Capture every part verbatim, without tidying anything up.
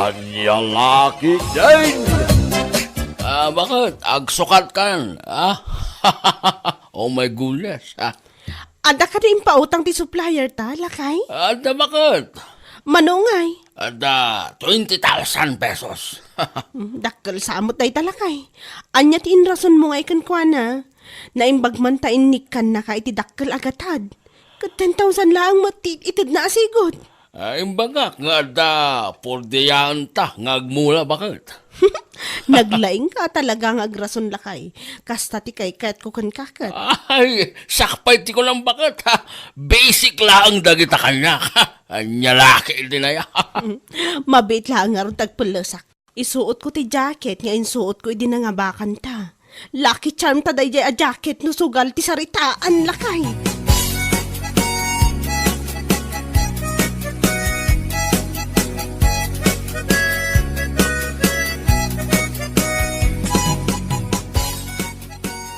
Ania la ketdin? Ah, baket? Agsukatkan, ah? Oh my goodness, ah. Adda kadi impautang ti supplier ta, lakay? Adda, baket? Mano ngay? Adda twenty thousand pesos. Mm, dakkel sa met dayta, lakay. Ania ti inrasonmo ngay kenkuana? Naimbag man ta innikkannaka iti dakkel a gatad. Ket ten thousand laeng met ti itedna a sigud. Ah, imbagak nga adda purdiaanta nga agmula, baket? Naglaingka talaga nga agrason, lakay. Kasta ti kaykayatko kenka ket. Ay, sakbay ti kunam, baket, ha? Basic laeng dagita kaniak, ha? Ania la ketdin aya? Mabiit laeng ngarud ti agpellesak. Isuotko ti jacket nga insuotko idi nangabakanta. Lucky charm ta daydiay a jacket no sugal ti saritaan, lakay.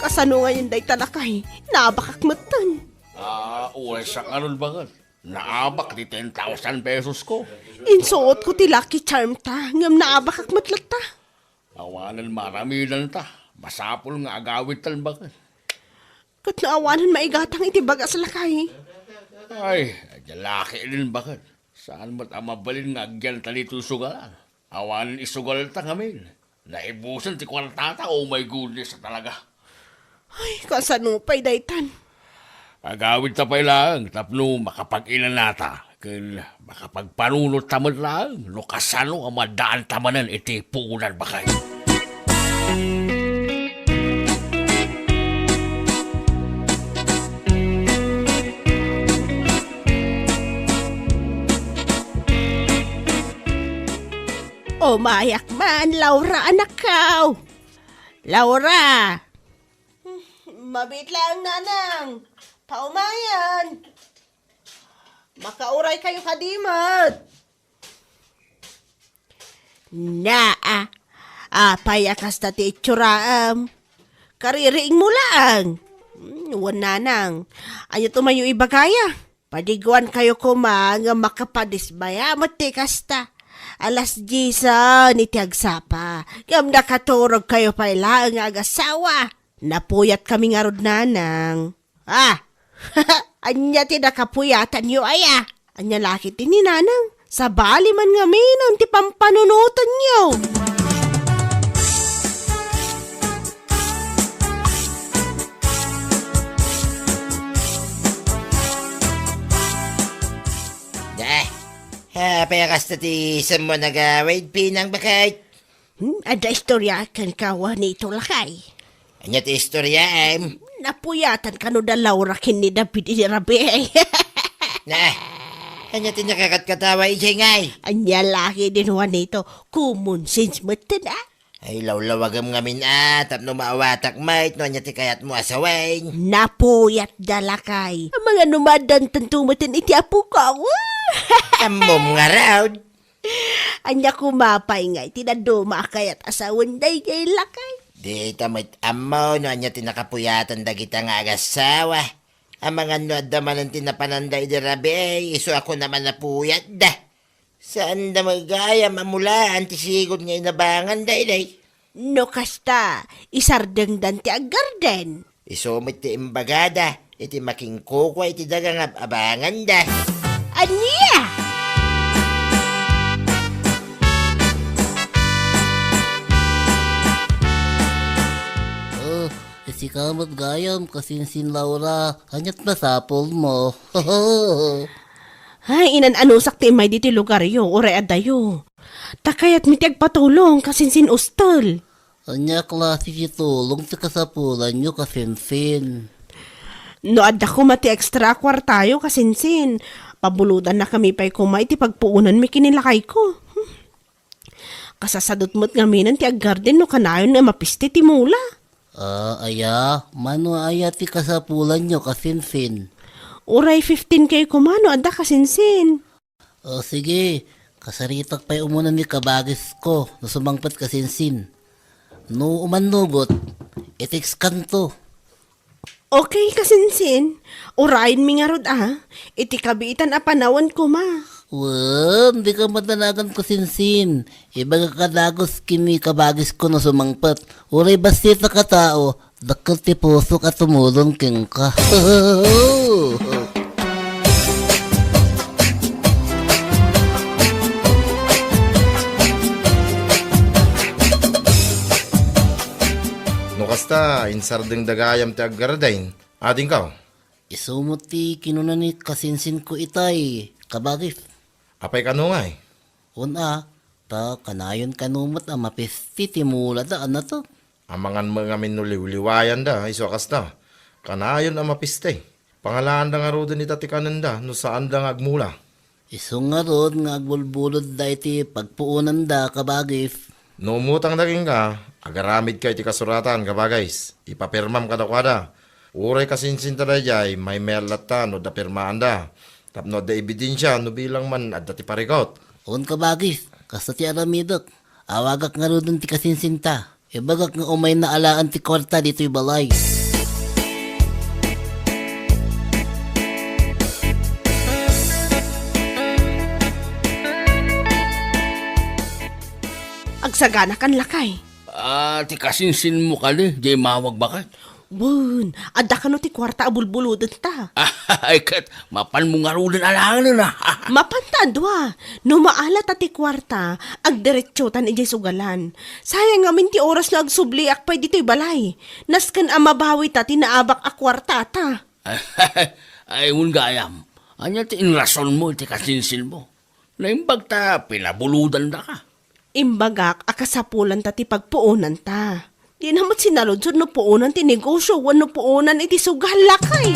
Kasano ngayen dayta, lakay? Naabakak metten. Ah, uray sa ngarud, baket. Naabak ti ten thousand pesos ko. Insuotko ti lucky charm ta, ngem naabakak met latta. Awanen maaramidanta. Masapul nga agawidtan, baket. Ket no awanen maigatang iti bagas, lakay? Ay, adda la ketdin, baket. Saan met a mabalin nga agyanta ditoy sugalan? Awanen isugalta ngamin. Naibusen ti kuartata, oh my goodness, talaga. Ay, kasano pay daytan? Agawidta pay laeng tapno makapag-inanata ken makapagpanunotta met laeng no kasano a maddaanta manen iti puonan, baket. Umayak man, Laura, anakko. Laura! Mabiit laeng, nanang. Paumayan. Makauray kayo kadi met. Naa, apay a kasta ti itsuram? Kaririingmo laeng. Hmm, wen, nanang. Ania ti umayo ibagaya? Padiguan kayo koma nga makapadismaya met ti kasta. Alas diesen iti agsapa. Ngem nakaturog kayo pay laeng nga agasawa. Napuyat kami ngarud, nanang. Ah! Ania ti nakapuyatanyo aya? Ania la ketdi ni nanang? Sabali man ngamin ti pampanunotanyo. Da, apay a kasta ti isemmo a gawid, Pinang, baket? Hmm, adda istorya kenka, Juanito, lakay. Ania ti istoryaem? Napuyatan kano da Laura ken ni David iti rabii. Na, ania ti nakakatkatawa idiay ngay? Ania la ketdin, Juanito? Common sense metten, a. Ay, lawlawagem ngamin, a, tapno maawatak met no ania ti kayatmo a sawen. Napuyat da, lakay. Amangan no maaddantanto metten iti apok. Ammom ngarud. Ania koma pay ngay ti dadduma a kayat a sawen daydiay, lakay? Dita met ammo no ania ti nakapuyatan dagita nga agasawa. Amangan no adda manen ti napananda idi rabii, isu a kunam a napuyatda. Saanda met gayam a mulaan ti sigud nga inabanganda idi. No kasta, isardengdan ti aggarden. Isu met ti imbagada iti makinkukua iti daga nga ab-abanganda. Ania? Oh, isika met gayam, kasinsin Laura. Aniat masapulmo? Ay, inan-anusak ti immay ditoy lugaryo, uray addayo. Ta kayatmi ti agpatulong, kasinsin Ustel. Ania klase ti tulong ti kasapulanyo, kasinsin? No adda koma ti extra a kuartayo, kasinsin, pabulodannakami pay koma iti pagpuonanmi ken ni lakayko. Hmm. Kasasadot met ngaminen ti aggarden no kanayon nga mapiste ti mula. Ah, aya? Mano aya ti kasapulanyo, kasinsin? Uray fifteen K koma no adda, kasinsin. O, sige, kasaritak pay umuna ni kabagisko no sumangpet, kasinsin. No umannugot, i-text kanto. Okay, kasinsin. Urayenmi ngarud, a, iti kabiitan a panawen koma. Wen, dika madanagan, kasinsin. Ibagak a dagus ken ni kabagisko no sumangpet. Uray bassit a katao, dakkel ti pusok a tumulong kenka. No kasta, insardengda gayam ti aggarden. Adingkaw? Isu met ti kinuna ni kasinsinko itay, kabagis. Apay kano ngay? Wen a, ta kanayon kano met a mapisti ti mulada, ania to? Amangan met ngamin no liwliwayanda, isu a kasta. Kanayon a mapisti. Pangalaanda ngaruden ita ti kanenda no saanda nga agmula. Isu ngarud nga agbulbulodda iti pagpuonanda, kabagis. No umutangda kenka, agaramidka iti kasuratan, kabagis. Ipapirmam kadakuada. Uray kasinsinta daydiay, maymayat latta no adda pirmaanda. Tapno adda ebidensia no bilang man adda ti parikut. Wen, kabagis, kasta ti aramidek. Awagak ngaruden ti kasinsinta. Ibagak nga umayna alaen ti kuarta ditoy balay. Agsaganakan, lakay. Ah, ti kasinsinmo kadi, diay mawag baket? Wen, adda kano ti kuarta a bulbulodenta? Ay, ket mapanmo ngaruden alaenen, a. Mapanta a dua. No maala ta ti kuarta, agdiretsotan idiay sugalan. Sayang ngamin ti oras no agsubliak pay ditoy balay. Nasken a mabawita ti naabak a kuarta ta. Ay, wen gayam. Ania ti inrasonmo iti kasinsinmo? Naimbag ta pinabulodandaka. Imbagak a kasapulanta ti pagpuonanta. Dina met sinaludsod no puonan ti negosio wenno puonan iti sugal, lakay.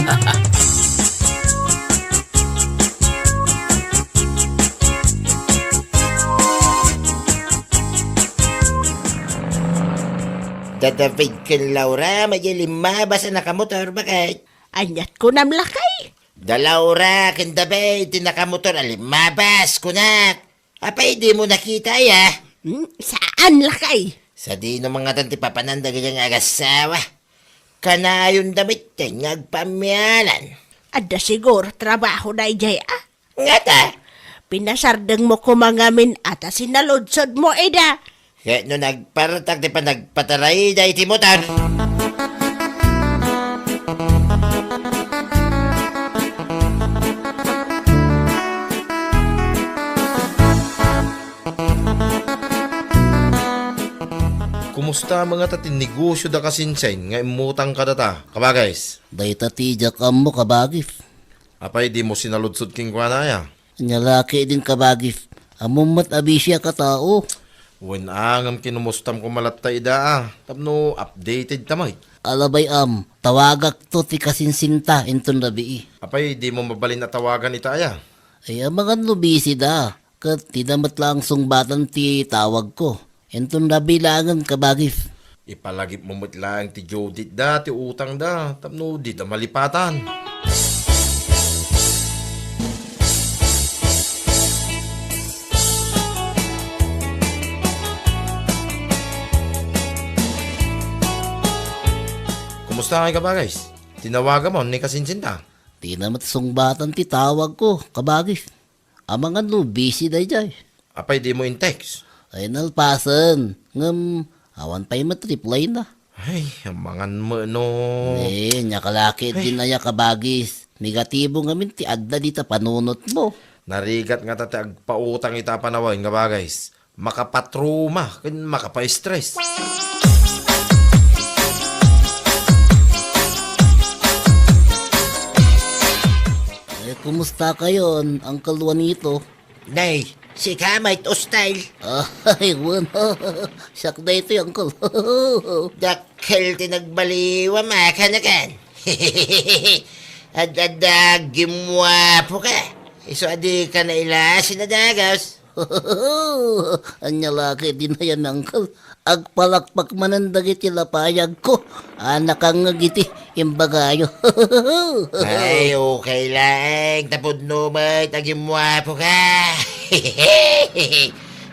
Da David ken Laura, madi limmabas a nakamotor, baket? Aniat kunam, lakay? Da Laura ken David ti nakamotor a limmabas, kunak. Apay dimo nakita, aya? Hmm, saan, lakay? Sadino mangatan ti papanan dagiti nga agassawa? Kanayonda metten nga agpamianan. Adda siguro trabaho daydiay, a? Ngata, pinasardengmo koma ngamin a ta sinaludsodmo ida. Ket no nagpartak ti panagpatarayda iti motor. Kumusta mangata ti negosio da kasinsin nga immutang kadata, kabagis? Dayta ti diak ammo, kabagis. Apay dimo sinaludsod kenkuana, aya? Ania la ketdin, kabagis. Ammom met a busy a katao. Wen a, ngem kinumustam koma latta ida, a, tapno updated ta met. Alabay am, tawagakto ti kasinsinta inton rabii. Apay dimo mabalin a tawagan ita, aya? Ay, amangan no busy da. Ket dida met laeng sungbatan ti tawagko. Inton rabii laengen, kabagis. Ipalagipmo met laeng ti due date da, ti utangda, tapno dida malipatan. Kumusta ngay, kabagis? Tinawagamon ni kasinsinta? Dina met sungbatan ti tawagko, kabagis. Amangan no busy daydiay. Apay dimo in-text? Ay, nalpasen. Ngem, awan pay met reply na. Ay, amangan met no. Eh, ania la ketdin, aya, kabagis. Negatibo ngamin ti adda dita panunotmo. Narigat ngata ti agpautang ita a panawen, kabagis. Makapatruma ken makapastress. Eh, kumusta kayon, Uncle Juanito? Nay, sika met, ustel. Ay, wen. Siak daytoy, Uncle. Dakkel ti nagbaliwam a kanakan. Ad-adda agimmuapoka. Isu a dika nailasin a dagus. Ania la ketdin aya, Uncle? Agpalakpak manen dagiti lapayagko a nakangngeg iti imbagayo. Ay, okay laeng, ta pudno met a gimmuapoka.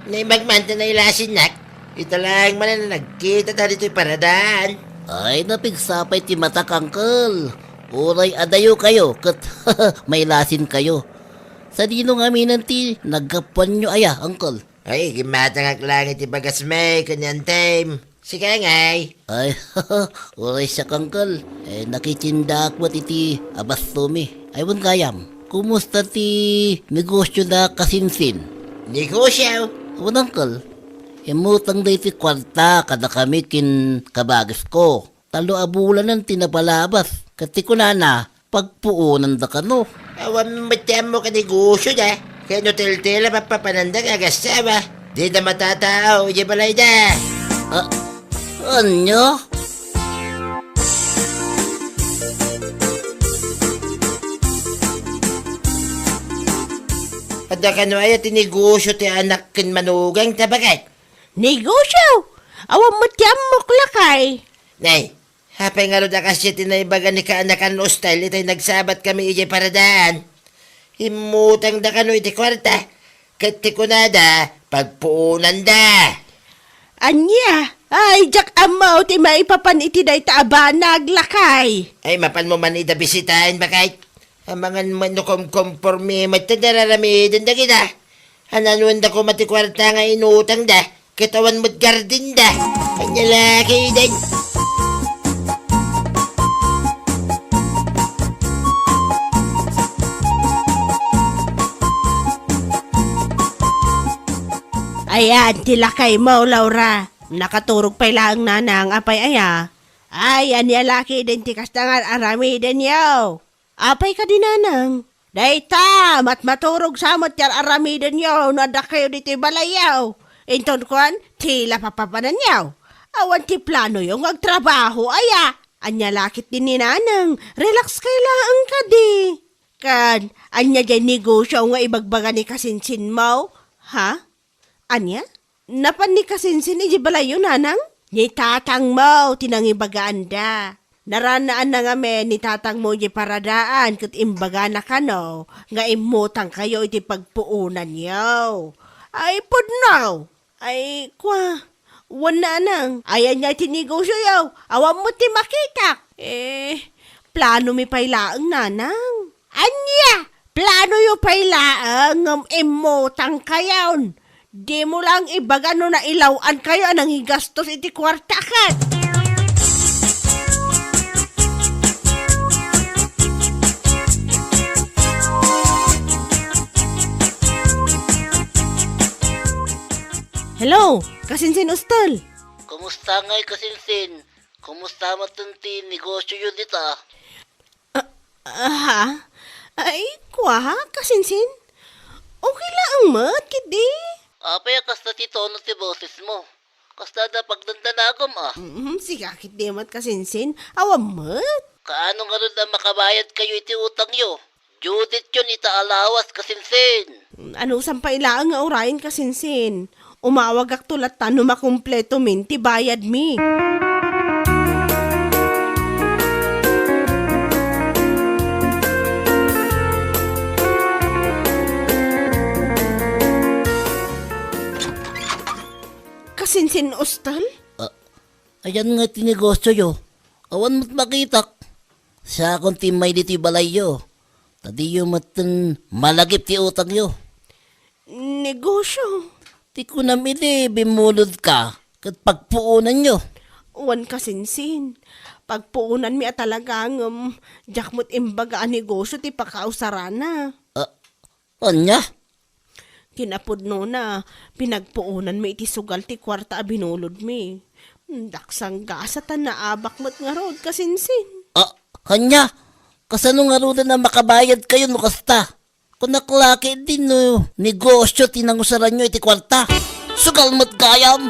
Naimbag man ti nailasinnak. Ita laeng manen a nagkitata ditoy paradaan. Ay, napigsa pay ti matak, Uncle. Uray adayokayo ket mailasinkayo. Sadino ngamin ti naggapuanyo aya, Uncle? Ay, gimmatangak lang iti bagasmi ken ni Antem. Sika ngay. Ay, uray siak, Uncle. Eh, nakitindaak met iti abastomi. Ay, wen gayam. Kumusta ti negosyo da kasinsin? Negosyo? Wen, Uncle. Immutang da iti kuarta kadakami ken kabagisko. Tallo a bulanen ti napalabas. Ket ti kunana, pagpuonanda kano. Awan met ti ammok a negosyo da. Ket no teltela, papapananda nga agasawa. Dida matataaw idiay balayda. Ah, ania? Adda kano aya ti negosyo ti anak ken manugangta, baket? Negosyo? Awan met ti ammok, lakay. Nay, apay ngarud a kasdiay ti naibaga ni kaanakan Ustel itay nagsabat kami idiay paradaan? Immutangda kano iti kuarta, ket ti kunada, pagpuonanda. Ania? Ay, diak ammo ti maipapan iti dayta a banag, lakay. Ay, mapanmo man ida bisitaen, baket? Amangan met no kumkompormi met ti nararamiden dagita. Ananuen da koma ti kuarta nga inutangda, ket awan met gardinda. Ania la ketdin? Ayan ti lakaymo, Laura. Nakaturog pay laeng nanang, apay aya? Ay, ania la ketdin ti kasta nga ar-aramidenyo? Apay kadi, nanang? Dayta, matmaturog sa met ti ar-aramidenyo no adda kayo ditoy balayyo. Inton kuan, ti la papapananyo. Awan ti planoyo nga agtrabaho, aya? Ania la ketdin ni nanang? Relax kay laeng kadi. Ken, ania diay negosyo nga ibagbaga ni kasinsinmo? Ha? Ania? Napan ni kasinsin idiay balayyo, nanang? Ni tatangmo ti nangibagaanda. Naranaanna ngamin ni tatangmo idiay paradaan ket imbagana kano nga immutangkayo iti pagpuonanyo. Ay, pudno! Ay, kua, wen, nanang, ayan nga iti negosyoyo, awan met ti makitak. Eh, planomi pay laeng, nanang. Ania? Planoyo pay laeng ngem immutangkayon. Dimo lang ibaga no nailaw-ankayo a nangigastos iti kuarta ket. Hello, kasinsin Ustel? Kumusta ngay, kasinsin? Kumusta met ti negosyoyo dita? Ah, aha? Ay, kua, kasinsin? Okay laeng met, ketdi. Apay a kasta ti tono ti bosesmo? Kasta da pagdandanagom, a? Mm, sika ketdi met, kasinsin. Awan met. Kaano ngarud a makabayadkayo iti utangyo? Due date-yon ita a lawas, kasinsin. Anusan pay laeng nga urayen, kasinsin? Umawagakto latta no makumpletomin ti bayadmi. Kasinsin, Ustel? Ah, ayan nga ti negosyoyo. Awan met makitak. Siakon ti immay ditoy balayyo. Ta diyo metten malagip ti utangyo. Negosyo. Ti kunam idi bimmulodka ket pagpuonanyo. Wen, kasinsin. Pagpuonanmi a talaga ngem diak met imbaga a negosyo ti pakausarana. Ah, ania? Kinapudnona, pinagpuonanmi iti sugal ti kuarta a binulodmi. Daksang gasat a naabak met ngarud, kasinsin. Ah, ania? Kasano ngaruden a makabayadkayo no kasta? Kunak la ketdi no negosyo ti nangusaranyo iti kuarta. Sugal met gayam!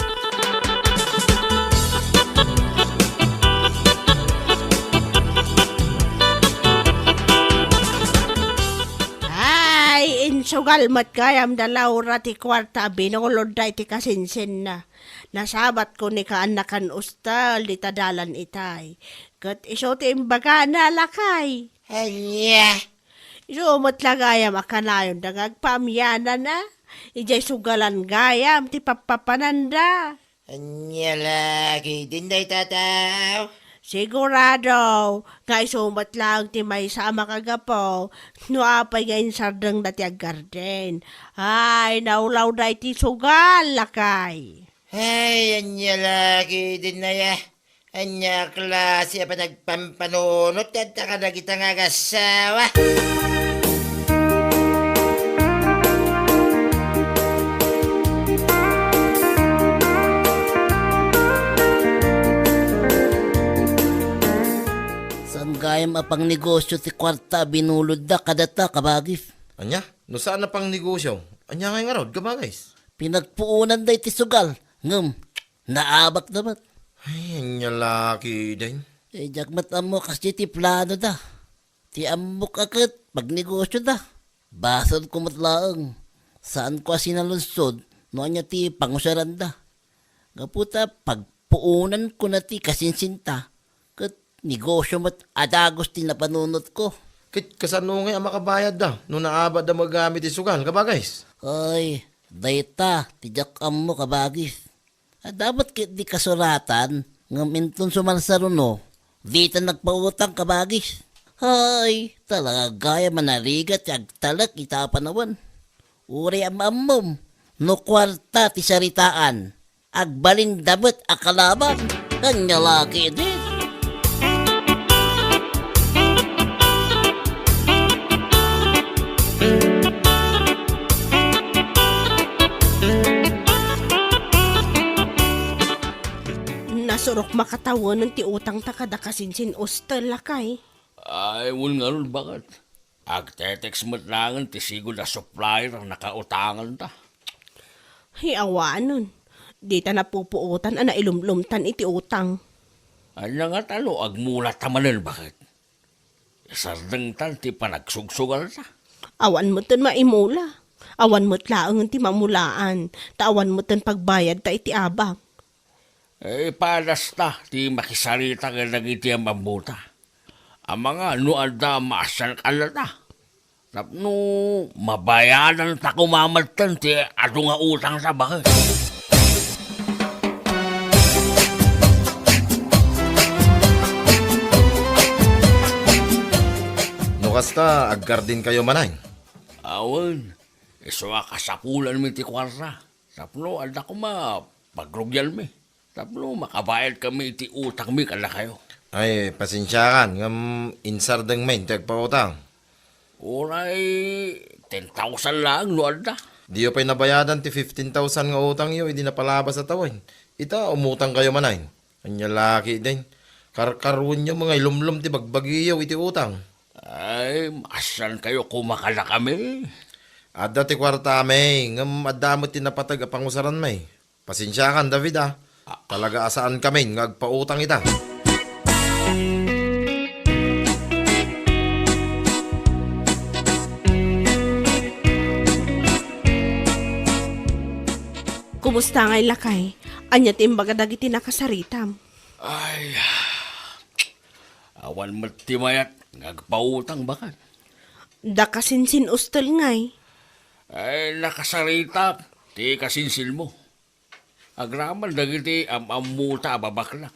Ay, insugal met gayam da Laura ti kuarta a binulodda iti kasinsinna. Nasabatko ni kaanakan Ustel dita dalan itay. Ket isu ti imbagana, lakay. Ania? Isu met la gayam a kanayonda nga agpaamianan a. Idiay sugalan gayam ti pappapananda. Ania la ketdin dayta a tao? Sigurado nga isu met laeng ti maysa a makagapu no apay nga insardengda ti aggarden. Ay, naulawda iti sugal, lakay. Ay, ania la ketdin aya? Ania a klase a panagpampanunot ti adda kadagita nga agassawa? Saan gayam a pangnegosio ti kuarta a binulodda kadata, kabagis? Ania? No saan a pangnegosio, ania ngay ngarud, kabagis? Pinagpuonanda iti sugal, ngem naabakda met. Ay, ania la ketdin? Eh, diak met ammo kas ti planoda. Ti ammok a ket pagnegosioda. Basolko met laeng. Saanko a sinaludsod no ania ti pangusaranda. Gapu ta pagpuonanko na ti kasinsinta, ket negosio met a dagus ti napanunotko. Ket kasano ngay a makabayadda no naabakda met gayam iti sugal, kabagis? Ay, dayta ti diak ammo, kabagis. Adda met ketdi kasuratan, ngem inton sumarsaruno, dita nagpautang, kabagis. Hay, talaga gayam a narigat ti agtalek ita a panawen. Uray am-ammom, no kuarta ti saritaan, agbalinda met a kalaban. Ania la ketdi? Nasurok makatawenen ti utangta kada kasinsin-ustel, lakay. Ay, wen ngarud, baket. Agtetext met laengen ti sigud a supplier a nakautanganta. Hay awanen, dita napupuotan a nailumlomtan iti utang. Ania ngata no agmulata manen, baket? Isardengtan ti panagsugsugalta. Awan metten maimula. Awan met laengen ti mamulaan, ta awan metten pagbayadta iti abak. Eh, padasta ti makisarita kadagiti am-ammota. Amangan no adda maasian kadata. Tapno mabayadanta koma metten ti adu nga utangta, baket. No kasta, aggardenkayo manen? Awan, isu a kasapulanmi ti kuarta. Tapno adda koma pagrugianmi. Tapno makabayadkami iti utangmi kadakayo. Ay, pasensiakan, ngem insardengmi ti agpautang. Uray ten thousand laeng no adda. Diyo pay nabayadan ti fifteen thousand nga utangyo idi napalabas a tawen. Ita, umutangkayo manen. Ania la ketdin? Karkaruenyo nga ilumlom ti bagbagiyo iti utang. Ay, maasiankayo koma kadakami. Adda ti kuartami, ngem adda met ti napateg a pangusaranmi. Pasensiakan, David, a. Talaga a saankamin nga agpautang ita. Kumusta ngay, lakay? Ania ti imbaga dagiti nakasaritam? Ay, awan met ti mayat nga agpautang, baket. Da kasinsin-ustel ngay? Ay, nakasaritak ti kasinsinmo. Agraman dagiti am-ammota a babaklak.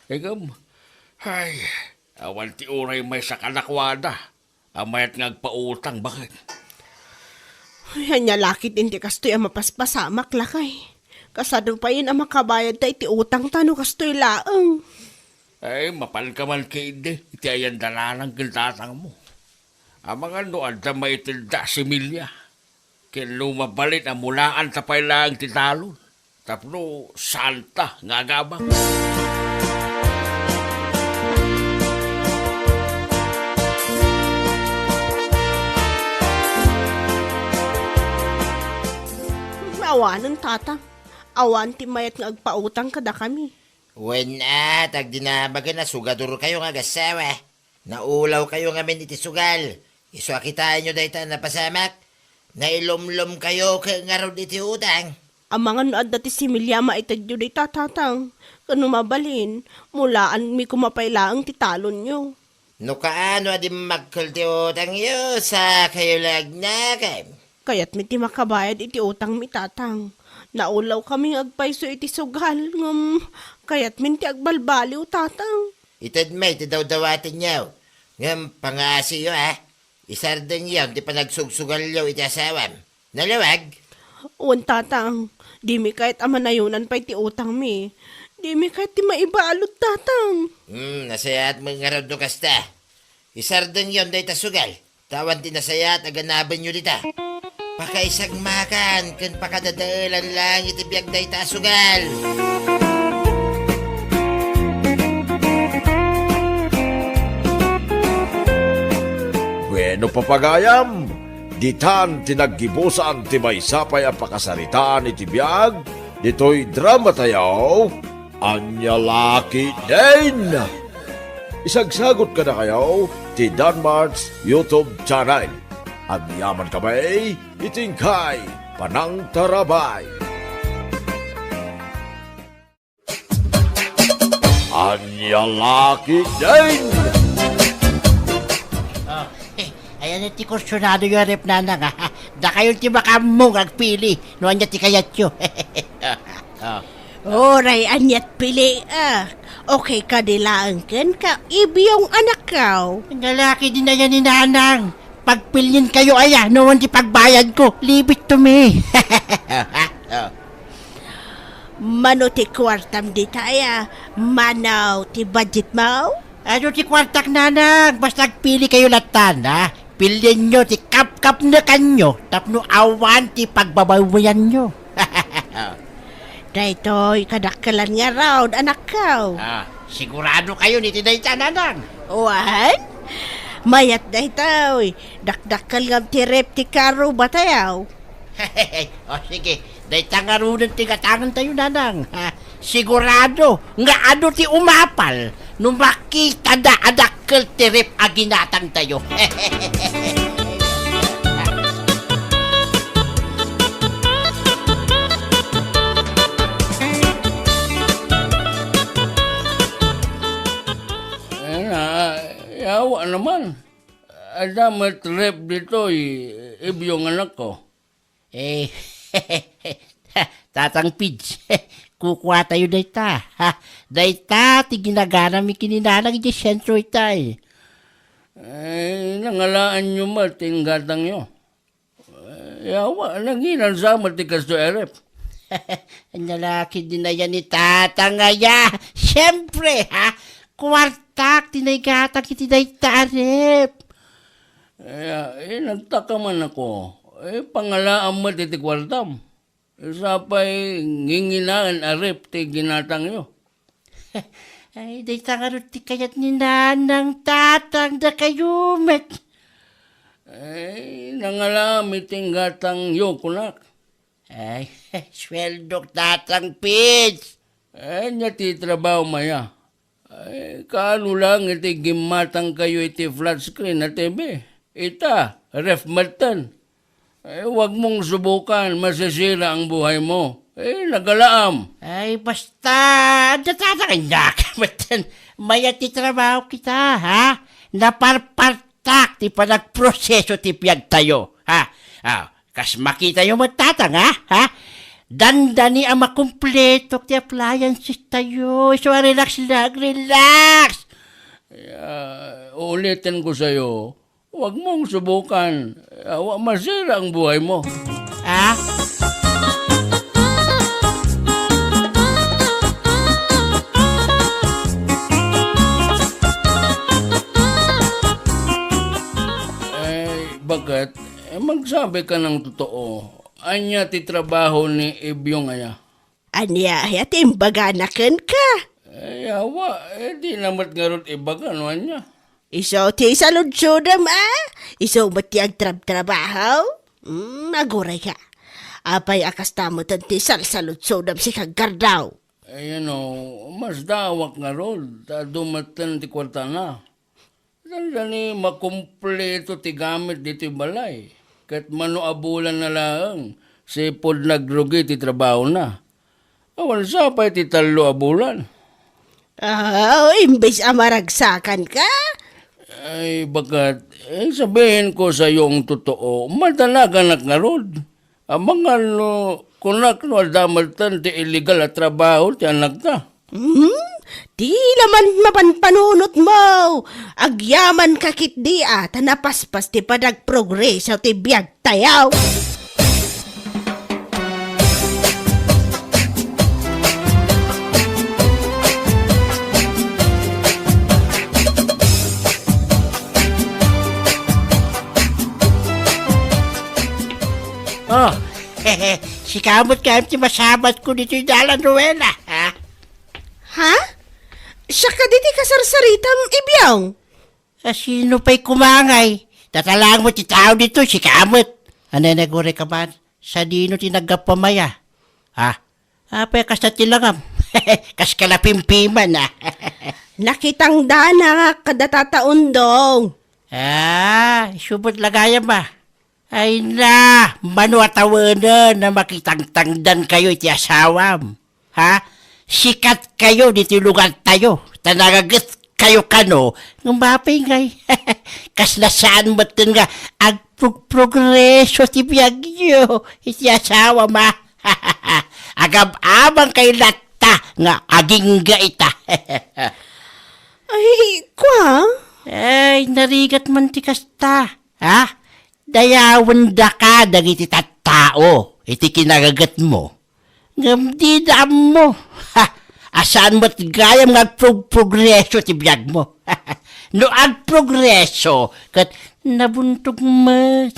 Ngem, ay, awan ti uray maysa kadakuada a mayat nga agpautang, baket. Ay, ania la ketdin ti kastoy a mapaspasamak, lakay? Kasano payen a makabayadta iti utangta no kastoy laeng? Ay, mapanka man ketdi iti ayan-dalanan ken tatangmo. Amangan no adda maitedda a similya. Ken no mabalin a mulaanta pay laeng ti talon, tapno saanta nga agabak. Awanen, Tata. Awan ti mayat nga agpautang kadakami. Wen a, ta agdinabagen a sugadorkayo nga agassawa. Naulawkayo ngamin iti sugal. Isu a kitaenyo dayta a napasamak. Nailumlomkayo ket ngarud iti utang. Amangan no adda ti similya a maitedyo dayta, Tatang. Ken no mabalin, mulaanmi koma pay laeng ti talonyo. No kaano a dimmakkel ti utangyo, saankayo la agnakem. Kayatmi ti makabayad iti utangmi, Tatang. Naulawkami nga agpayso iti sugal, ngem kayatmin ti agbalbaliw, Tatang. Ited met ti dawdawatenyo. Ngem pangaasiyo, a? Isardengyon ti panagsugsugalyo iti asawam. Nalawag? Wen, Tatang, dimi kayat a manayonan pay ti utangmi. Dimi kayat ti maibalud, Tatang. Hmm, nasayaat met ngarud no kasta. Isardengyon dayta sugal. Ta awan ti nasayaat a ganabenyo dita. Pakaisagmakan ken pakadadaelan laeng iti biag dayta a sugal. Bueno, papagayam, ditan ti naggibusan ti maysa pay a pakasaritaan iti biag ditoy dramatayo. Ania la ketdin? Isagsagut kadakayo ti Danmart's YouTube channel. Agyamankami iti inkay panangtarabay. Ania la ketdin? Oh, ayan ti kursunado yo, Rep, Nanang, a. Dakayo ti makaammo nga agpili no ania ti kayatyo. Oh. Uray aniat pili, a. Okay kadi laeng kenka, Ibyong anakko. Ania la ketdin aya ni Nanang. Pagpilienkayo aya, no wen ti pagbayadko. Leave it to me. Oh. Mano ti kuartam dita aya? Mano ti budgetmo? Adu ti kuartak, Nanang, basta agpilikayo lattan, a. Pilienyo ti kapkapnekanyo tapno awan ti pagbabaybayanyo. Daytoy kadakkelan ngarud, anakko. Ah, siguradokayon iti dayta, Nanang? Wen? Mayat daytoy. Dakdakkel ngem ti ref ti karro, batayaw. O, sige. Dayta ngaruden ti gatangentayo, Nanang. Ha? Sigurado nga adu ti umapal no makitada a dakkel ti ref a ginatangtayo. Ay, na, yawa naman. Adda met ref ditoy, Ibyong anakko. Eh, Tatang Pids, kukuatayo dayta, ha? Dayta ti ginaganami ken ni Nanang idiay sentro itay. Eh, nangalaanyo met ti inggatangyo. Eh, yawa, nanginansa met ti kastoy a ref. Ania la ketdin aya ni Tatang aya? Siempre, ha? Kuartak ti naigatang iti dayta a ref. Eh, eh, nagtaka man ako. Eh, pangalaam met iti kuartam. Sapay nginginaen a ref ti ginatangyo. Ay, dayta ngarud ti kayat ni Nanang, Tatang, dakayo met. Ay, nangalaam iti inggatangyo, kunak. Ay, sueldok, Tatang Pids. Ania ti trabahom aya? Ay, kaano lang iti gimmatangkayo iti flat screen a T V? Ita, ref metten. Ay, wag mong subukan, masisira ang buhay mo. Eh, nagalaam. Ay, basta, adda, Tatang, ania metten. Mayat ti trabaho kita, ha? Naparpartak ti panagproseso ti biagtayo, ha? Ah, kas makitayo met, Tatang, ha? Ha? Dandani a makumpleto ti appliances tayo. So, relax lang, relax. Ah, ulitin ko sa'yo, wag mong subukan. Awa, masira ang buhay mo. Ah? Eh, bakit? Eh, magsabi ka ng totoo. Anya ti trabaho ni Ibyong aya? Ania aya ti imbagana kenka? Eh, awa, eh, di na met ngarud ibaga no anya. Isu ti saludsodem, a? Isu met ti agtrabtrabaho? Hmm, agurayka. Apay a kasta metten ti salsaludsodem, sika, Gardaw? Eh, you know, masdaawak ngarud, ta adu metten ti kuartana. Dandani makumpleto ti gamit ditoy balay, ket mano a bulan na laeng, sipud nagrugi ti trabahona. Awan sa pay ti tallo a bulan. Ah, imbes a maragsakanka? Ay, bakat, eh, sabihin ko sayo ang totoo, madanaganak ngarud. Amangan no kunak no adda metten ti illegal a trabaho ti anakta. Hmm? Di la man mapanpanunotmo! Agyamanka ketdi a, ta napaspas ti panagprogreso ti biagtayo! Oh, sika met kayat ti masabatko ditoy dalan, Rowena, ha? Ha? Siak kadi ti kasarsaritam, Ibyong? A, sino pay koma ngay? Tatalaang met ti tao ditoy, sika met. Aneneg, uray ka man. Sadino ti naggapuam aya? Ha? Apay kasta ti langam? Kas ka napimpiman, a. Nakitangdanak kada Tata Undong. A, isu met la gayam, a. Ay na, mano a tawenen a makitangtangdankayo iti asawam? Ha? Sikatkayo ditoy lugartayo, ta nagagetkayo kano, ngem apay ngay? Kasla saan metten nga agprogprogreso ti biagyo iti asawam, a? Agab-abangkayo latta nga agingga ita. Ay, kua? Ay, narigat man ti kasta, ha? Dayawendaka dagiti tattao iti kinagagetmo, ngem dida ammo, ha, a saan met gayam nga agprog-, progreso ti biagmo. No agprogreso, ket nabuntog met.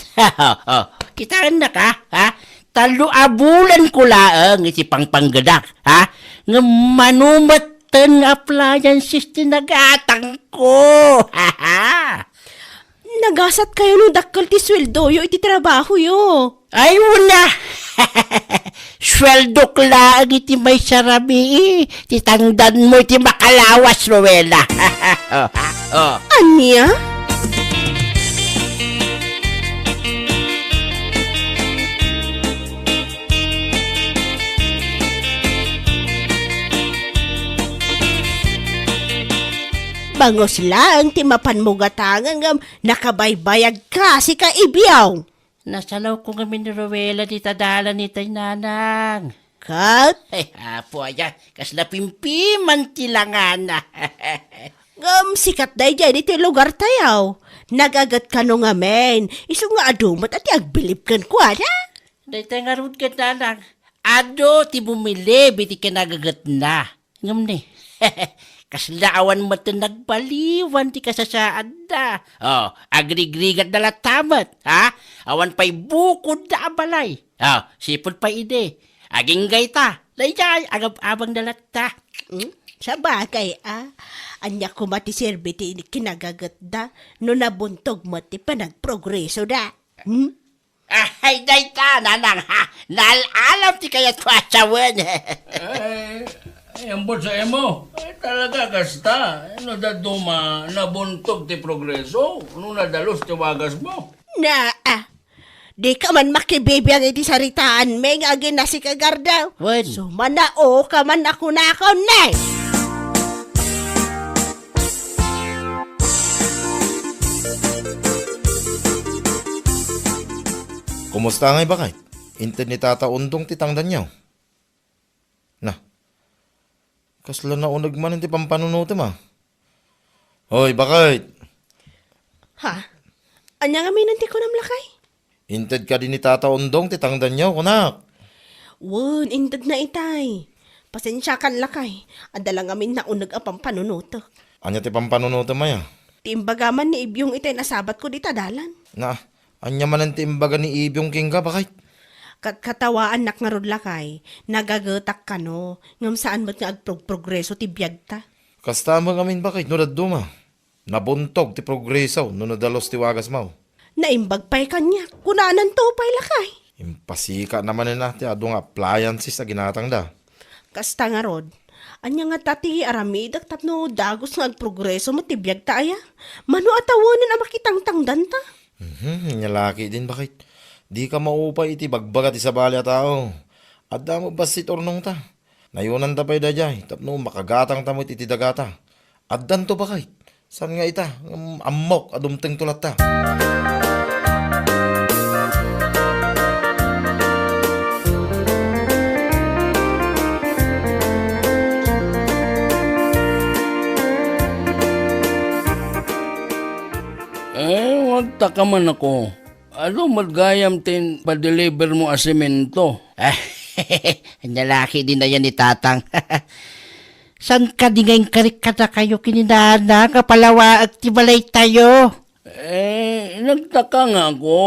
Kitaennak, ha? Tallo a bulanko laeng iti pangpanggedak, ha? Ngem mano metten nga appliances ti nagatangko. Nagasatkayo no dakkel ti sueldoyo iti trabahoyo. Ay, una! Sueldok laeng iti maysa rabii ti tangdanmo iti makalawas, Rowena. Oh. Ania? Bangus laeng ti mapanmo gatangen ngem nakabaybayagka, sika, Ibyong. Nasalawko ngamin ni Rowena dita dalan itay, nanang. Ket? Ay, apo aya, kasla pimpiman ti langana. Ngem sikat daydiay ditoy lugartayo. Nagaget kano ngamin, isu nga adu met a ti agbilib kenkuana. Daytoy ngarud ket, nanang, adu ti bumilib iti kinagagetna. Ngem ni, kasla awan met ti nagbaliwan ti kasasaadda. Oh, agrigrigatda latta met, ha? Awan pay bukodda a balay. Oh, sipud pay idi. Agingga ita, daydiay, agab-abangda latta. Hmm? Sabagay, a. Ania koma ti serbi ti kinagagetda no nabuntog met ti panagprogresoda? Hmm? Ay, dayta, nanang, ha? Naal-alam ti kayatko a sawen. Ay, ay, ambot sa imo. Ay, talaga, kasta. No dadduma, nabuntog ti progreso, no nadalus ti wagasmo. Na, a. Dika man makibibiag iti saritaanmi nga aginna, sika, Gardaw. Wen. Sumanao ka man a kunakon, ne. Kumusta ngay, baket? Inted ni Tata Undong ti tangdanyo? Na, kasla nauneg manen ti pampanunotem, a. Hoy, baket! Ha? Ania ngamin ti kunam, lakay? Inted kadi ni Tata Undong ti tangdanyo, kunak. Wen, intedna itay. Pasensiakan, lakay. Adda la ngamin nauneg a pampanunotek. Ania ti pampanunotem aya? Ti imbaga man ni Ibyong itay nasabatko dita dalan. Na, ania manen ti imbaga ni Ibyong kenka, baket? Katkatawaannak ngarud, lakay. Nagagetak kano, ngem saan met nga agprog-progreso ti biagta. Kasta met ngamin, baket, no dadduma. Nabuntog ti progreso no nadalus ti wagasmo. Naimbag pay kaniak, kunananto pay, lakay. Impasika na manen a ti adu nga appliances a ginatangda. Kasta ngarud, ania ngata ti aramidek tapno dagus nga agprogreso met ti biagta aya? Mano a tawenen a makitangtangdanta? Mhm, ania la ketdin, baket. Dika maupay iti bagbaga ti sabali a tao. Adda met bassit urnongta. Nayonanta pay daydiay tapno makagatangta met iti dagata. Addanto, baket. Saan nga ita, ngem ammok a dumtengto latta. Taka man ako. Adu met gayam ti padeliver mo a semento. Ania la ketdin aya ni Tatang? Saan kadi nga inkarik kadakayo ken ni Nanang a palawaek ti balaytayo? Eh, nagtaka nga ako.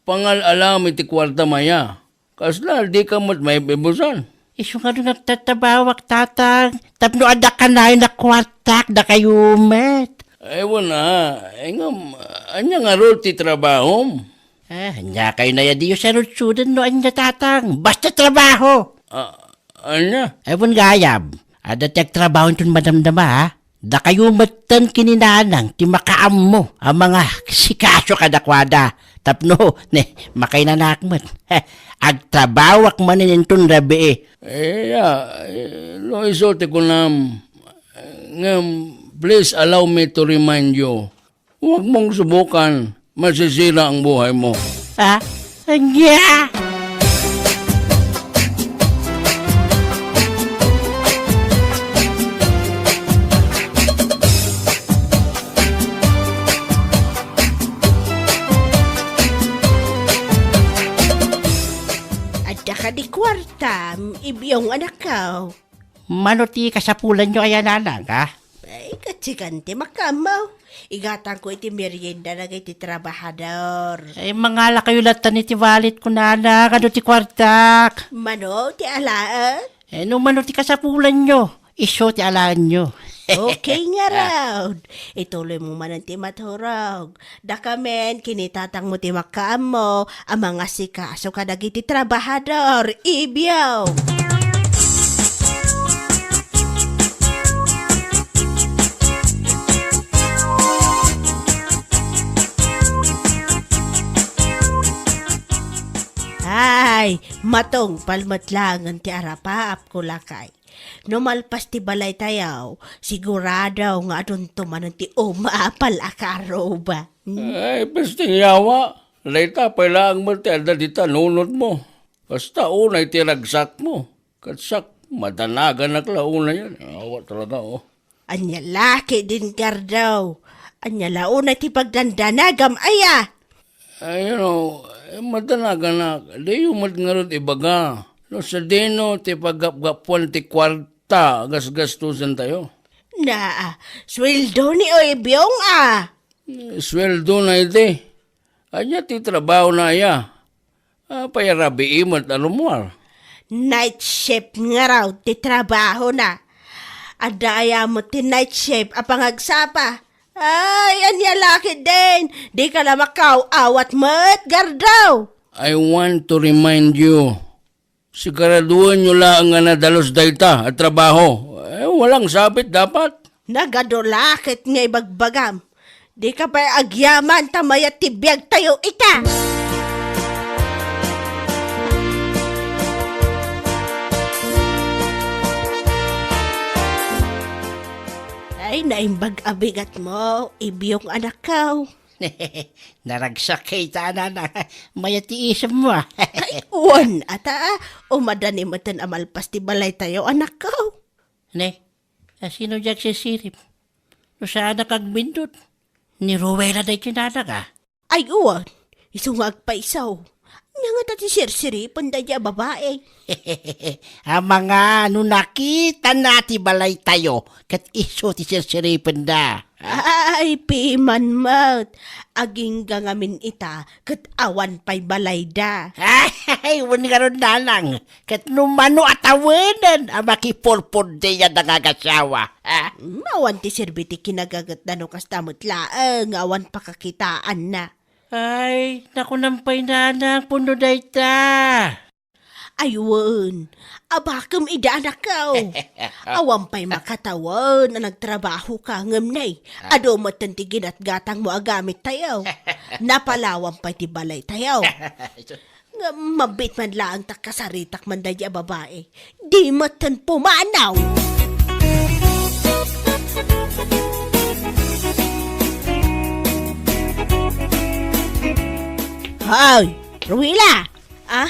Pangal-alam iti kuarta maya. Kasla, dika met maibibusan. Isu nga no nagtatrabawak, Tatang, tapno adda kanayon a kuartak, dakayo met. Ay, wen a. Ay, ngem, ania ngarud ti trabahom? Ah, ania kayo naya diyo sarudsuden no ania, Tatang? Basta trabaho! Ah, ania? Ay, wen gayam. Adda ti agtrabaho inton madamdama, ha? Dakayo metten ken ni Nanang ti makaammo a mangasikaso kadakuada tapno, ne, makainanak met. Agtrabawak manen inton rabii. Eh, ya, eh, no isu ti kunam, ngem, please allow me to remind you, huwag mong subukan. Masisira ang buhay mo. Ha? Ania? Adda kadi kuartam, Ibyong anakko? Mano ti kasapulanyo aya, Nanang, ha? Ay, katsikan ti makaammo. Igatangko iti merienda dagiti trabahador. Ay, mangalakayo latta iti wallet ko, Nanang. Adu ti kuartak? Mano ti alaen? Eh, no mano ti kasapulanyo, isu ti alaenyo. Okay ngarud. Ituloy mo manen ti maturog. Dakamin, ken ni Tatang mo ti makaammo a mangasikaso kadagiti trabahador, Ibyo. Ay, matungpal met laengen ti arapaapko, lakay. No malpas ti balaytayo, sigurado nga adunto manen ti umapal a karuba. Hmm? Ay, pesting yawa. Dayta pay laeng met ti adda dita nunotmo. Basta unay ti ragsakmo. Ket siak, madanaganak la unayen. Awa talaga, oh. Ania la ketdin, Gardaw? Ania la unay ti pagdandanagam aya? Ay, you know, eh, madanaganak, diyo met ngarud ibaga no sadino ti paggapgapuan ti kuarta a gasgastusentayo. Naa, sueldo ni Oy Byong a. Eh, sueldo na iti. Ania ti trabaho na aya? Apay a rabii met a rummuar? Night shift ngarud ti trabahona. Adda aya met ti night shift a pangagsapa? Ay, ania la ketdin? Dika la makaw-awat met, Gardaw! I want to remind you, siguraduenyo laeng nga nadalus dayta a trabaho. Eh, walang sabit dapat. Nagadu la ket nga ibagbagam. Dika pay agyaman ta mayat ti biagtayo ita. Ay, naimbag a bigatmo, Ibyong anakko. Naragsak kay ta, Nanang. Mayat ti isemmo, ah. Ay, wen, ata, ah. Umadani metten a malpas ti balaytayo, anakko. Ne, a sino diay agsisirip? No saanak agbindut, ni Ruela daytoy, Nanang, ah. Ay, wen, isu nga agpayso. Ania ngata ti sirsiripen daydi a babai? Amangan no nakitana ti balaytayo, ket isu ti sirsiripenda. Ay, piman met. Agingga ngamin ita, ket awan pay balayda. Ay, wen ngarud, Nanang, ket no mano a tawenen a makipurpurdeyada nga agasawa, ha? Mm, awan ti serbi ti kinagagetna no kasta met laeng nga awan pakakitaanna. Ay, nakunam pay, Nanang, pudno dayta. Ay, wen, abakem ida, anakko. Awan pay makatawen a nagtrabahoka, ngem ne, adu metten ti ginatgatangmo a gamittayo. Napalawan pay ti balaytayo. Ngem mabiit man laeng ta kasaritak man daydi a babai. Di metten pumanaw. Hoy, Ruila! Ah,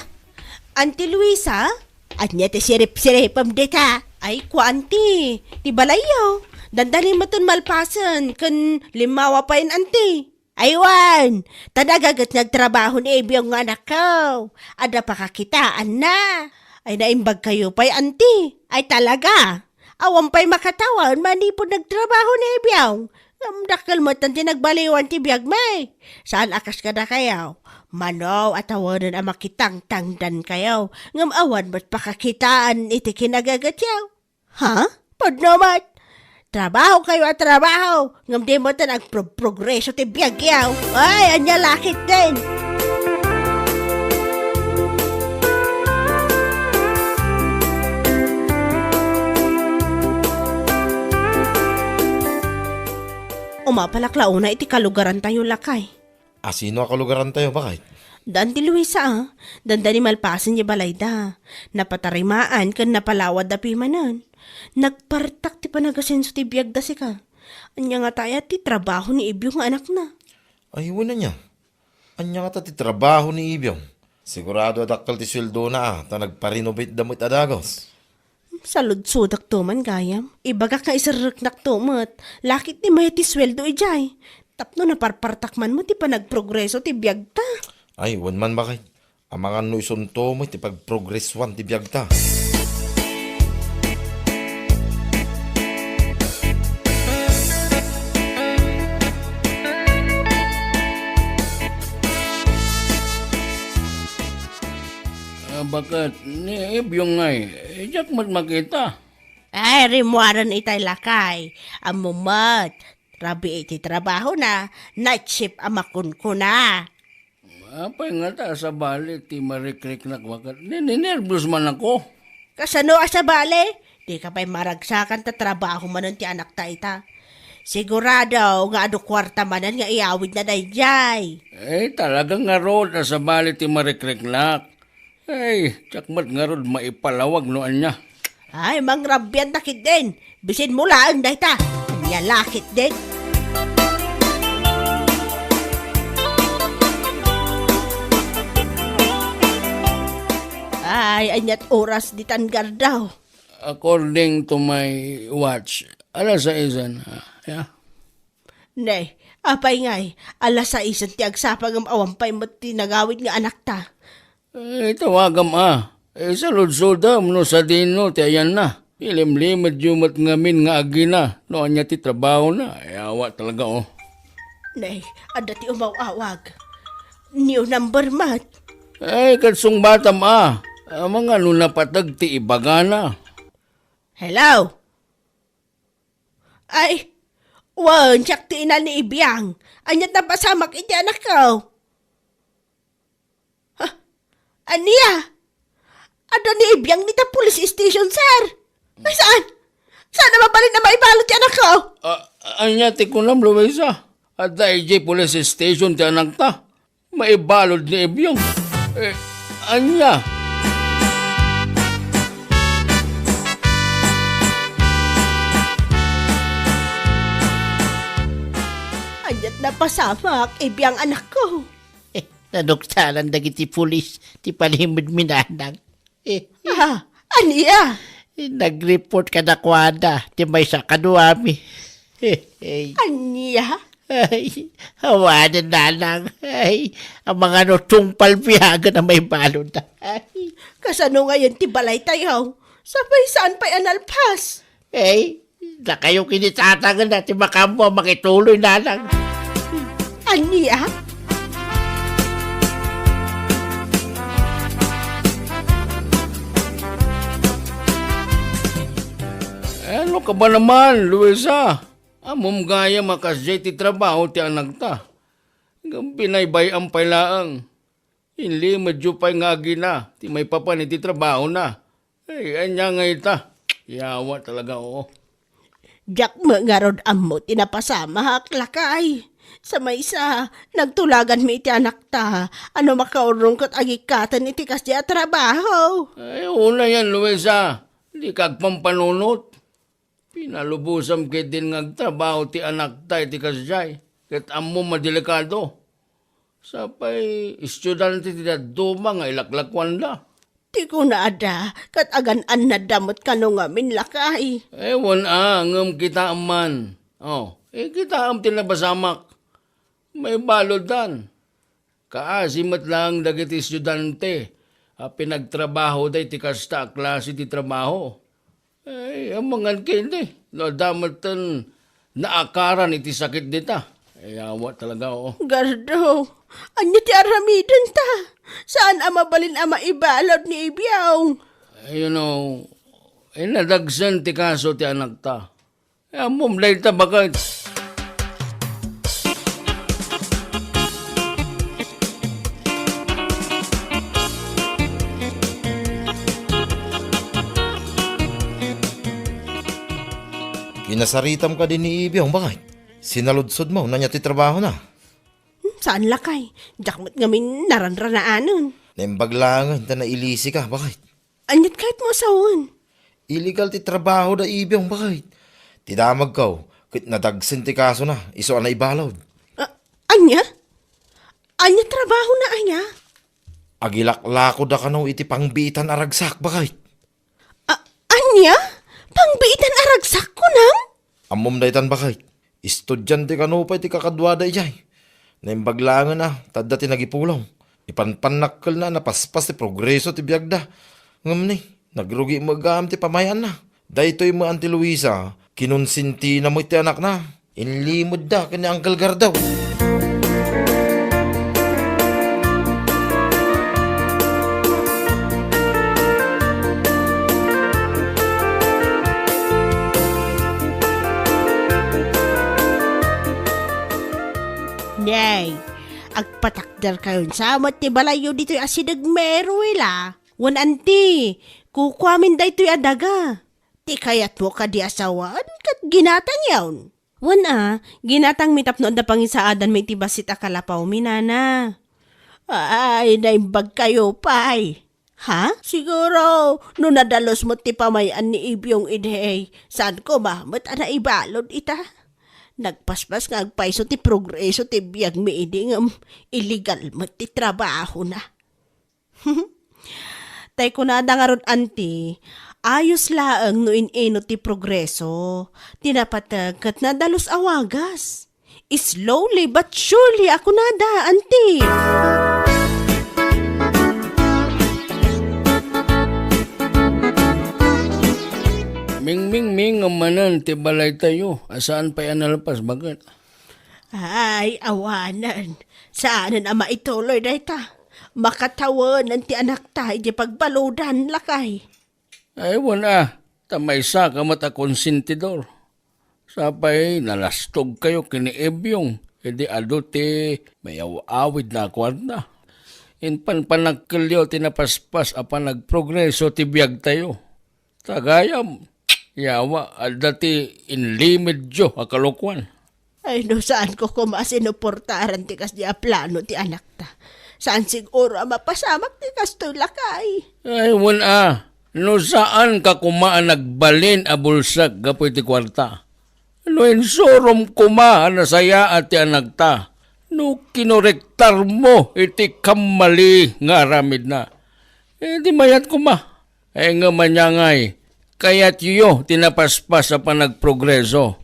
Auntie Luisa? Ania ti sirip-siripem dita? Ay, kua, Auntie, ti balayyo. Dandani metten malpasen ken limmawa payen, Auntie. Ay wen, ta nagaget nga agtrabaho ni Ebiong nga anakko. Adda pakakitaanna. Ay, naimbag kayo pay, anti. Ay, talaga. Awan pay makatawen manipud nagtrabaho ni Ebiong. Ngem dakkel met ti nagbaliwan ti biagmi. Saan a kas kadakayo. Mano a tawanen a makitangtangdan kayo. Ngem awan met pakakitaan iti kinagagetyo. Ha? Pudno met. Trabaho kayo a trabaho. Ngem di met agpro-, progreso ti biagyo. Ay, ania la ketdin. Umapalak la unay iti kalugarantayo, lakay. A, sino a kalugarantayo, baket? Daan ti Luisa, a. Danda ni malpasen ti balayda. Napatarimaan ken napalawad da pimanen. Nagpartak ti panagasenso ti biagda sika. Ania ngata aya ti trabaho ni Ibyo nga anakna? Ay, wen, ania? Ania ngata ti trabaho ni Ibyo? Sigurado a dakkel ti sueldona, a, ta nagpa-renovate da met a dagus. Saludsodakto man gayam. Ibagak nga iserreknakto met. La ketdi mayat ti sueldo idiay. Tapno naparpartak man met ti panagprogreso ti biagta. Ay, wen man, baket. Amangan no isunto met ti pagprogresuan ti biagta. A, baket, ni Ibyong ngay, diak met makita. Ay, rimmuaren itay, lakay. Ammom met, rabii ti trabahona, night shift a makunkuna. Apay ngata a sabali ti marikriknak, baket? Ni-, ninerbios man ako. Kasano a sabali? Dika pay maragsakan ta trabaho manen ti anakta ita. Sigurado nga adu kuarta manen nga iyawidna daydiay. Eh, talaga ngarud a sabali ti marikriknak. Ay, diak met ngarud maipalawag no ania. Ay, mangrabianta ketdin. Bisinmo laeng dayta. Ania la ketdin. Ay, aniat oras ditan gardaw? According to my watch, alas saisan, a, ya. Ne, apay ngay, alas saisan ti agsapa ngem awan pay met ti nagawid nga anakta. Eh, tawagam a. Eh, saludsodam no sadino ti ayanna. Ilimlimedyo met ngamin nga agina no ania ti trabahona. Ay, awa talaga, o. Ne, adda ti umaw-awag. New number met. Ay, ket sungbatam a. Amangan no napateg ti ibagana. Hello? Ay, wen, siak ti ina ni Ibiang. Aniat napasamak iti anakko? Ha? Ania? Adda ni Ibiang dita police station, sir. Ay, saan? Saan a mabalin a maibalud ti anakko? A, ania ti kunam, Luisa? Adda idiay police station ti anakta. Maibalud ni Ibyong. Eh, ania? Aniat napasamak, Ibyang anakko? Eh, naduktalan dagiti pulis ti panimedmi, nanang. Eh, ah, ania? Nag-report kadakuada ti maysa a kaduami. Ania? Ay, awanen, nanang. Ay, amangan no tungpal biagen a maibalud. Ay. Kasano ngayen ti balaytayo? Sapay saan pay a nalpas? Ay, dakayo ket ni tatang ti makaammo a makituloy, nanang. Ania? Ano ka ba naman, Luisa? Ammom gayam a kasdiay ti trabaho ti anakta. Ngem binaybay-am pay laeng. Inlimedyo pay nga agina ti maipapan iti trabahona. Ay, ania ngay ita? Yawa talaga, oo. Diak met ngarud ammo ti napasamak, lakay. Sa maysa, nagtulaganmi iti anakta a no makaurrong ket agikkaten iti kasdiay a trabaho. Ay, unayen, Luisa. Dika agpampanunot. Pinalubosam ketdin nga agtrabaho ti anakta iti kasdiay, ket ammom a delikado. Sapay estudiante ti dadduma nga ilaklakuanda. Ti kunada, ket agan-annadda met kano ngamin, lakay. Ewan a, ngem kitaem man. Oh, eh, kitaem ti napasamak. Maibaluddan. Kaasi met laeng dagiti estudiante a pinagtrabahoda iti kasta a klase ti trabaho. Ay, amangan kini, no adda metten naakaran iti sakit dita. Ay, awa talaga, oo. Gardo, ania ti aramidenta? Saan a mabalin a maibalud ni Ibiong. You know, inadagsen ti kaso ti anakta. Ammom dayta, baket. Kinasaritam kadi ni Ibiong, baket? Sinaludsodmo no ania ti trabahona? Hmm, saan lakay? Diak met ngamin naranranaanen. Naimbag laengen ta nailisika, baket? Aniat kayatmo a sawen? Illegal ti trabaho da Ibiong, baket. Ti damagko, ket nadagsen ti kasona, isu a naibalud. A-, ania? Ania trabahona aya? Agilaklako da kano iti pangbiitan a ragsak, baket. A-, ania? Pangbiitan a ragsak, kunam? Ammom daytan, baket. Estudiante kano pay ti kakaduada idiay. Naimbag laengen a, ta adda ti nagipulong. Ipanpannakkelna a napaspas ti progreso ti biagda. Ngem ni, nagrugi met gayam ti pamay-anna. Daytoy met Auntie Luisa, kinonsentina met ti anakna. Inlimedda ken ni Uncle Gardo. Nay, agpatakderkayon sa met ti balayyo ditoy asideg Meruel a. Wen, anti, kukuamin daytoy a daga. Ti kayatmo kadi a sawen ket ginatangyon. Wen a, ginatangmi tapno adda pangisaadanmi iti bassit a kalapawmi, nana. Ay, naimbagkayo pay. Ha? Siguro, no nadalus met ti pamay-an ni Ibiong idi, saan koma met a naibalud ita. Nagpaspas nga agpayso ti progreso ti biagmi idi ngem illegal met ti trabahona. Tay kunada ngarud, anti, ayos laeng no in-inut ti progreso, ti napateg ket nadalus a wagas. Slowly but surely a kunada, anti. Mingmingming manen ti balaytayo a saan pay a nalpas, baket. Ay, awanen. Saanen a maituloy dayta. Makatawenen ti anakta idiay pagbaludan, lakay. Ay, wen a, ta maysaka met a konsentidor. Sapay, nalastogkayo ken ni Ebyong, idi adu ti mayaw-awidna a kuarta. Impanpanakkelyo ti napaspas a panagprogreso ti biagtayo. Ta gayam, yawa, adda ti inlimedyo a kalokuan. Ay, no saanko koma a sinuportaran ti kasdi a plano ti anakta. Saan siguro a mapasamak ti kastoy, lakay. Ay, wen a, no saanka koma a nagbalin a bulsek gapu iti kuarta. No insurom koma a nasayaat ti anakta, no kinorektarmo iti kammali nga aramidna, eh, di mayat koma. Ay, ngem ania ngay, kayatyo ti napaspas a panagprogreso?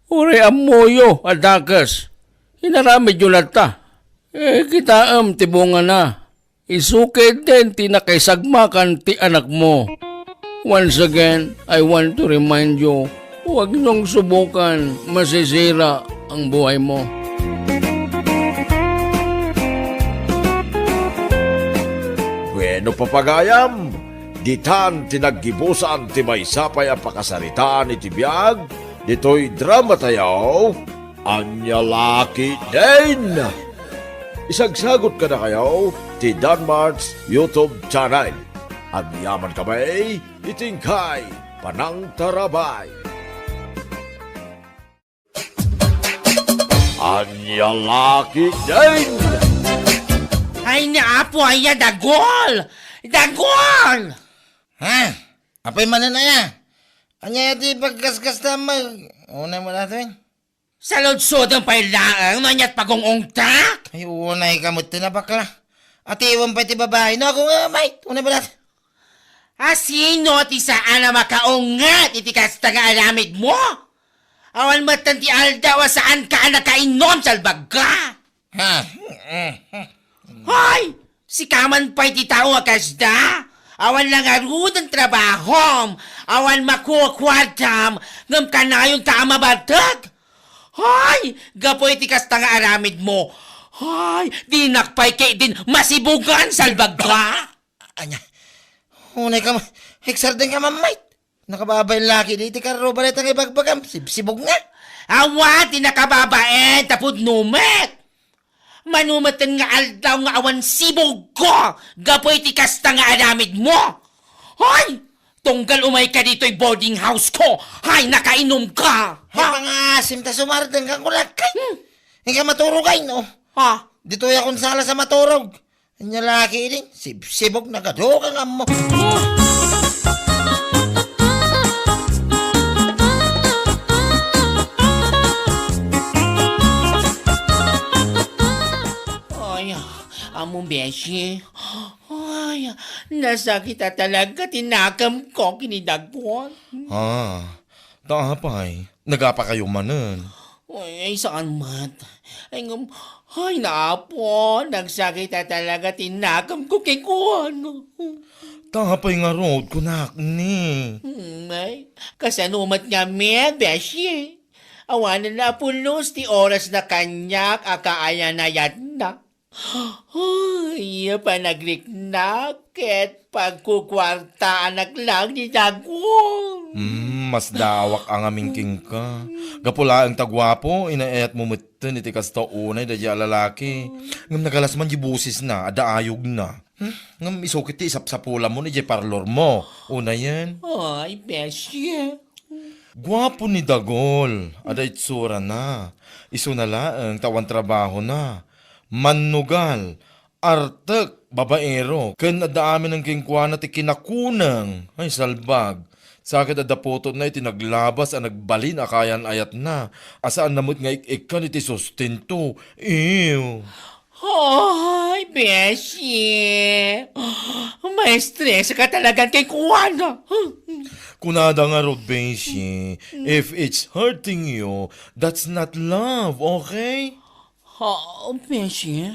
Uray ammoyo a dakes, inaramidyo latta. Eh, kitaem ti bungana. Isu ketdin ti nakaisagmakan ti anakmo. Once again, I want to remind you, huwag niyong subukan, masisira ang buhay mo. Bueno, papagayam, ditan ti naggibusan ti maysa pay a pakasaritaan iti biag ditoy dramatayo, Ania La Ketdin. Isagsagut kadakayo ti Danmart's YouTube channel. Agyamankami iti inkay panangtarabay. Ania La Ketdin. Ay, ni Apo, aya, dagol! Dagol! Ha? Apay manen aya? Ania ti pagkaskasta mag-, unay mo natin? Saludsodem pay laeng no aniat pagungungtak? Ay, unay ka met ti nabakla. Atiwem pay ti babai. No, ako nga, mate. Unay mo natin. A, sino ti saan a makaunget iti kasta nga aramid mo? Awan metten ti aldaw a saan ka a nakainom, salbag ka! Ha? Hoy! Sika man pay ti tao a kasda? Awan la ngaruden trabahom, awan makukuartam, ngem kanayonka a mabartek? Hoy! Gapu iti kasta nga aramidmo, hoy! Dinak pay ketdin masibogan, salbagka! Ania? Unay ka ma-, eksarden ka, Ma'am Mike. Nakababain laki di iti karruba dayta nga ibagbagam. Sibsibog nga. Awa ti nakababain, tapud numet. Manumetten nga aldaw nga awan sibog ko, gapu iti kasta nga aramid mo. Hoy! Tunggal umay ka ditoy boarding house ko, hay nakainum ka! Hay, ha? Pangasim ta sumardeng ka, kulak, kay. Hmm. Ika maturog ay, no? Ha? Ditoy akong sala sa maturog. Anya laki ini, sibsibog na gado kang ammo. Ay, amo, beshi. Ay, nasakit a talaga ti nakem ko ken ni Dagwal. Ah, ta apay, nagapa kayo manen? Ay, ay, saan met? Ay, ngem, ay, naapo, nagsakit a talaga ti nakem ko kenkuana. Ta apay ngarud, kunak ni? Hmm, ay, kasano met ngamin, beshi? Awanen a pulos ti oras na kaniak a kaayanayatna. Ay, panagriknak ket pagkukuartaanak lang ni Dagwal. Hmm, masdawak a ngamin kenka. Gapu laeng ta guapo, inayatmo metten iti kasta unay daydiay a lalaki. Ngem nagalas man di bosesna, adda ayogna. Hmm, ngem isu ket ti isapsapulamon idiay parlormo. Unayen. Ay, beshi. Guapo ni Dagol, adda itsurana. Isuna laeng ta awan trabahona. Mannugal, artek, babaero, ken adda aminen kenkuana ti kinakuneng. Ay, salbag. Sa ket adda putotna iti naglabas a nagbalin a kaayan-ayatna, a saanna met nga ik-ikkan iti sustento. Ew. Ay, beshi. Maestres ka talaga kenkuana. Kunada ngarud, beshi, if it's hurting you, that's not love, okay? Ha, beshi?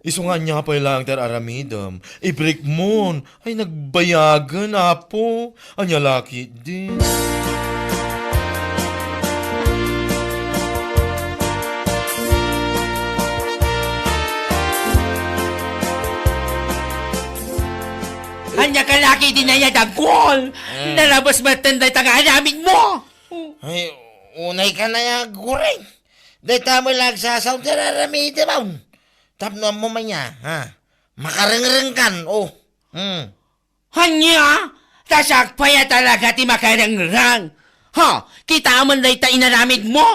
Isu nga ania pay laeng ti ar-aramidem. Ibrekmon. Ay, nagbayagen, Apo. Ania la ketdi? Ania ka la ketdi, Dagkol? Eh. Nalabas met dayta nga aramidmo. Ay, unay ka na ya, Guring. Dayta met la agsasaon ti ar-aramidem. Tapno ammo man ya, ha? Makarengreng kan, oh. Hmm. Ania? Ta siak pay a talaga ti makarengreng. Ha? Kitaem dayta inaramidmo?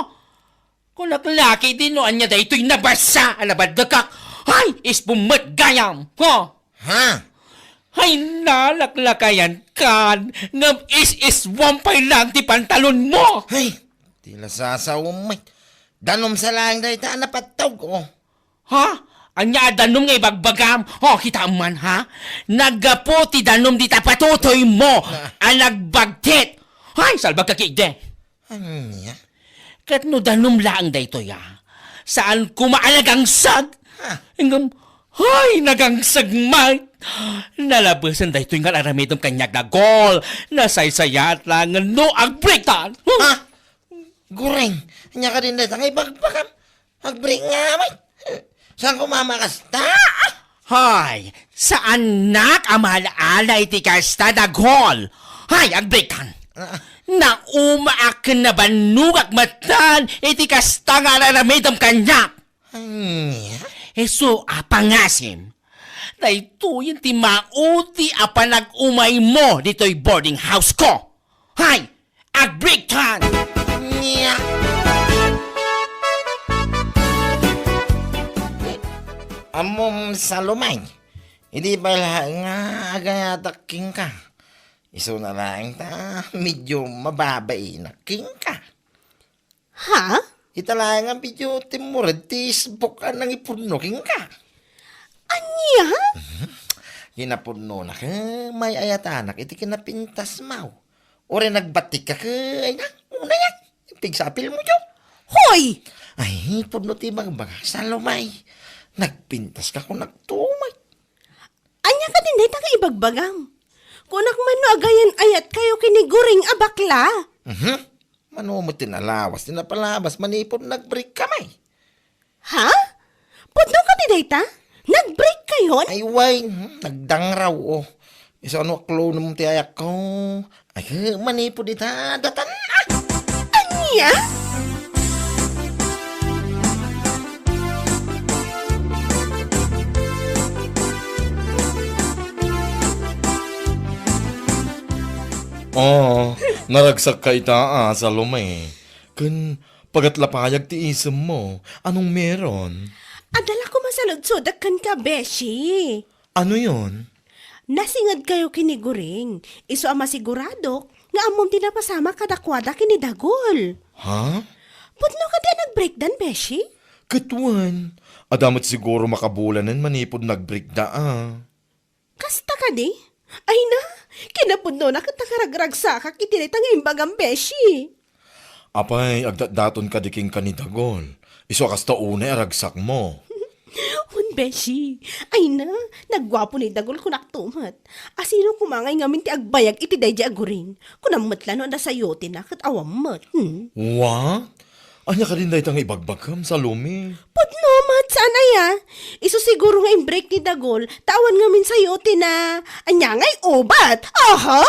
Kunak la ketdi no ania daytoy nabasa a nabaddekak. Hay, ispum met gayam. Ha? Ha? Hay, nalaklakayan kan, ngem is-iswam pay lang ti pantalonmo. Hay, ti la sasaom met. Danum sa laeng dayta a napattog, oh. Ha? Ania a danum nga ibagbagam? Oh, kitaem man, ha? Naggapu ti danum dita patutoymo a nagbagtit. Hay, salbagka ketdi. Ania? Ket no danum laeng daytoy, a, saan koma a nagangsag. Ha? Ngem, hay, nagangsag met. Nalabesen daytoy nga ar-aramidem kaniak, Dagol. Nasaysayaat laengen no agbreaktan. Ha? Guring, ania kadin dayta nga ibagbagam? Agbreak nga met. Saan koma a makasta? Hay, saannak a maala-ala iti kasta, Dagol. Hay, agbreaktan. Ah. Naumaak ken nabannogak metten iti kasta nga ar-aramidem kaniak. Ania? Isu a pangasim. Daytoyen ti maudi a panag-umaymo ditoy boarding house ko. Hay, agbreaktan! Nia. Ammom, Salomay, idi pay la nga agayatak kenka, isuna laeng ta medyo mababainak kenka. Ha? Ita laeng a medyo timmured ti isbok a nangipudno kenka. Ania? Mhm. Kinapudnona ket may-ayatanak iti kinapintasmaw. Uray nagbatikka ket, ay na, unay a, pigsapilmo, Diyo. Hoy! Ay, pudno ti ibagbagak, Salome. Nagpintas ka kunak tumet. Ania kadin dayta nga ibagbagam? Kunak man no agayan-ayat kayo ken ni Guring a bakla. Mhm. Mano met ti nalawas ti napalabas manipud nag-break kami. Ha? Pudno kadi dayta? Nag-break kayon? Ay, way, hmm, nagdangraw, oh. Isu no a clone mo ti ayakko. Ay, manipud ita, datan, ah! Ania? Oh, naragsak ka ita, ah, Salome. Ken pagat la pay ti isemmo. Anong meron? Adda la koma saludsodek kenka, beshi. Ano yon? Nasinged kayo ken ni Guring. Isu a masiguradok nga ammom ti napasamak kadakuada ken ni Dagol. Ha? Pudno kadi a nag-breakdan, beshi? Ket wen, adda met siguro makabulanen manipud nag-breakda, ah. Kasta kadi? Ay na, kinapudnona ket nakaragragsakak iti dayta nga imbagam, beshi. Apay, agdatdaton kadi kenka ni Dagol. Isu a kasta unay a ragsakmo. Wen, beshi. Ay na, nagguapo ni Dagol kunak tumet. Asino koma ngay ngamin ti agbayag iti daydiay a Guring? Kunam met la no adda sayotina ket awan met. Hmm? What? Ania kadin dayta nga ibagbagam, Salome? Pudno met, saan aya? Isu siguro nga imbreak ni Dagol, ta awan ngamin sayotina. Ania ngay ubat? Aha!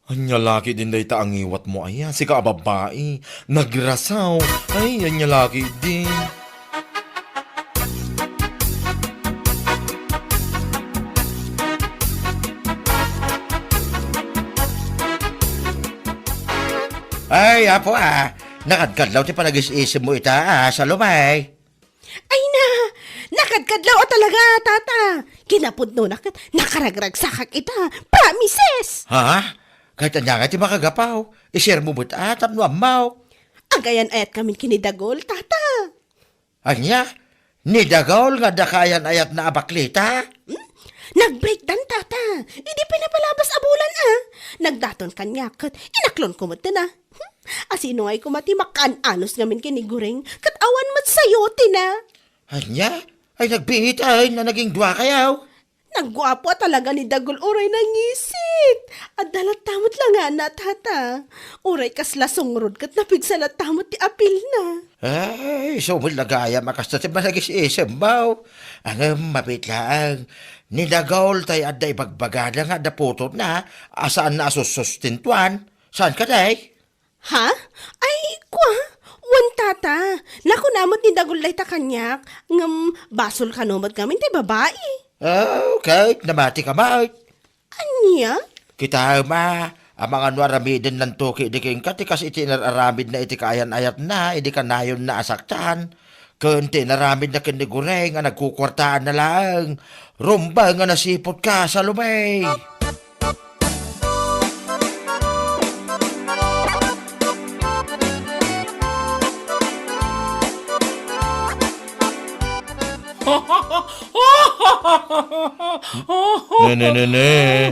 Ania la ketdin dayta a ngiwatmo aya, sika a babbai, nagrasaw. Ay, ania la ketdin. Ay, Apo, ah. Nakadkadlaw ti panagis-isemmo ita, ah, Salome. Ay na, nakadkadlaw a talaga, Tata. Kinapudnona ket nakaragragsakak ita. Promises! Ha? Ket ania ngay ti makagapu? I-share mo met, ah, tapno ammok. Agayan-ayat ngamin ken ni Dagol, Tata. Ania? Ni Dagol nga adda kaayan-ayatna a baklita? Hmm? Nag-breakdan, Tata. Idi pinapalabas a bulan, ah. Nagdaton kaniak ket inaklonko metten, ah. Hmm? Asino ngay koma ti makaan-anos ngamin ken ni Guring ket awan met sayotina? Ania? Ay, nagbiit, ay, na naging duakayo. Nagguapo a talaga ni Dagol uray nangisit. Adda latta met la ngana, Tata. Uray kasla sungrod ket napigsa latta met ti apilna. Ay, isu met la gayam a kasta ti managis-isemmo. Ngem mabiit laeng, ni Dagol tay adda ibagbagana nga adda putotna a saanna a sussustentuan. Saan kadi? Ha? Ay, kua? Wen, Tata. Nakuna met ni Dagol dayta kaniak, ngem basol kano met ngamin tay babai. Oh, ket namati ka met. Ania? Kitaem a, amangan no aramidennanto ketdi kenka ti kas iti inar-aramidna iti kaayan-ayatna idi kanayonna a saktan. Ken ti inaramidna ken ni Guring a nagkukuartaanna laeng. Rumbeng a nasiputka, Salome! Ne, ne, ne, ne.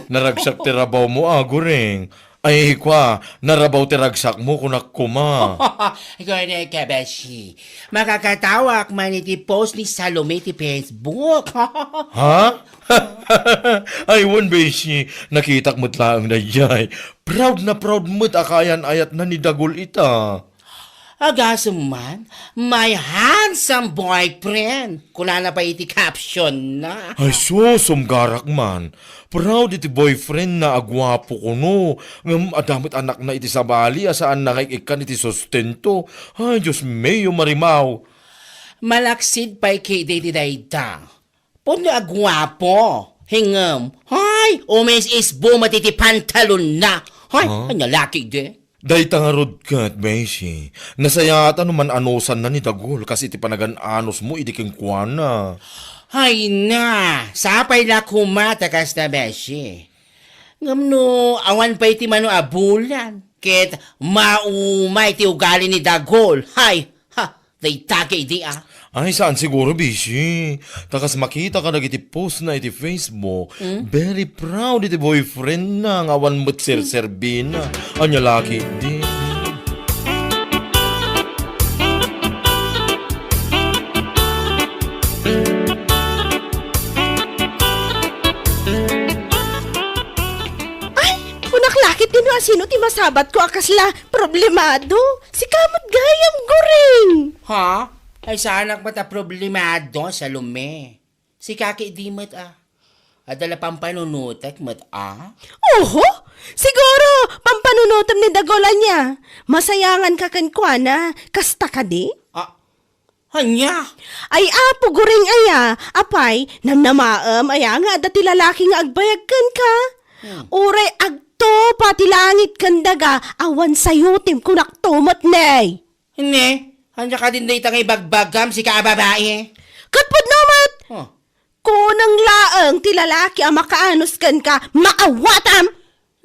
Naragsak ti rabawmo, a, Guring. Ay, kua, narabaw ti ragsakmo, kunak koma. Kunak, beshi. Makakatawak man iti post ni Salome ti Facebook. Ha? Ay, wen, beshi. Nakitak met laeng daydiay. Proud na proud met a kaayan-ayatna ni Dagol ita. Agasem man, "My handsome boyfriend," kunana pay iti caption na. Ay sus, sumgarak man. Proud iti boyfriend na a guapo kuno, ngem adda met anakna iti sabali a saanna nga ik-ikkan iti sustento. Ay, Dios mio, Marimao. Malaksid pay ketdi iti dayta. Pudno a guapo. Ngem, hay, umis-isbo met iti pantalonna. Hay, Huh? Ania la ketdi? Dayta ngarud ket, beshi, nasayaat a no man-anusanna ni Dagol kas iti panagan-anosmo idi kenkuana. Hay na, sapay la koma ta kasta, beshi. Ngem no awan pay ti mano a bulan, ket maumay ti ugali ni Dagol. Hay, ha, Dayta ketdi, a. Ay, saan siguro, beshi. Ta kas makita kadagiti post na iti Facebook, Hmm? Very proud iti boyfriend na nga awan met serserbina. Ania la ketdi. Sino ti masabatko a kasla problemado? Sika met gayam, Guring! Ha? Ay, saanak met a problemado, Salome. Sika ketdi met, a. Adda la pampanunotek met, a? Oho! Siguro, pampanunotem ni Dagol ania. Masayanganka kenkuana. Kasta kadi? A, ania? Ay, Apo, Guring aya. Apay, namnamaem aya nga adda ti lalaki nga agbayag kenka? Hmm. Uray agtupa ti langit ken daga, awan sayotem kunakto met, ne. Ania? Ania kadin dayta nga ibagbagam, sika a babai? Ket pudno met! Oh. Kunam laeng ti lalaki a makaanus kenka, maawatam!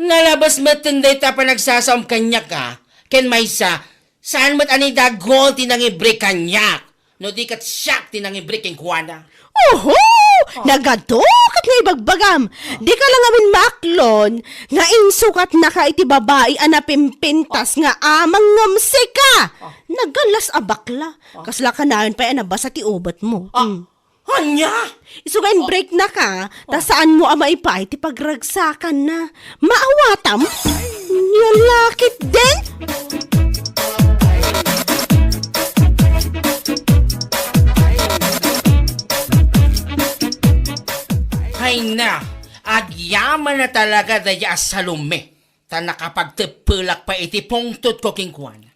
Nalabes metten dayta a panagsasaom kaniak, a. Ken maysa, saan met a ni Dagol ti nangibrek kaniak, no di ket siak ti nangibrek kenkuana. Oho! Ah. Nagadu ket nga ibagbagam. Ah. Dika la ngamin maaklon nga insukatnaka iti babai a napimpintas nga amang ngem sika. Ah. Nagallas a bakla. Ah. Kasla kanayon pay a nabasa ti ubetmo. Ah. Mm. Ania? Isu nga inbreaknaka, ta saanmo a maipaay ti pagragsakanna. Maawatam? Ania la ketdin? Ay na, agyaman na talaga dayta a Salome, ta nakapagteppelak pay iti pungtotko kenkuana.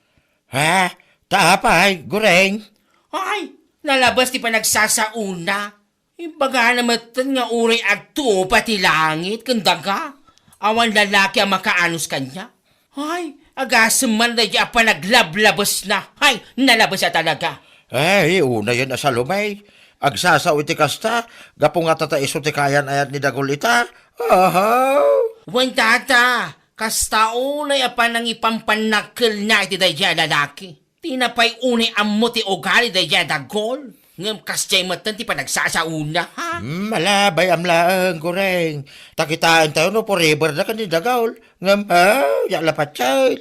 Ha? Ta apay, Guring? Ay, nalabes ti panagsasaona. Imbagana metten nga uray agtupa ti langit ken daga, awan lalaki a makaanus kaniak. Ay, agasem man dayta a panaglablabesna. Ay, nalabes a talaga. Ay, unayen a Salome. Agsasao iti kasta, gapu nga tata isu ti kayan-ayat ni Dagol ita. Aha. Wen, tata, kasta unay a panangipampannakkelna iti dayta a lalaki. Dina pay unay ammo ti ugali dayta a Dagol, ngem kasdiay metten ti panagsasaona, ha? Hmm, ala, bay-am laeng, Guring. Ta kitaentayo no forever da ken ni Dagol. Ngem, ha, diak la patien.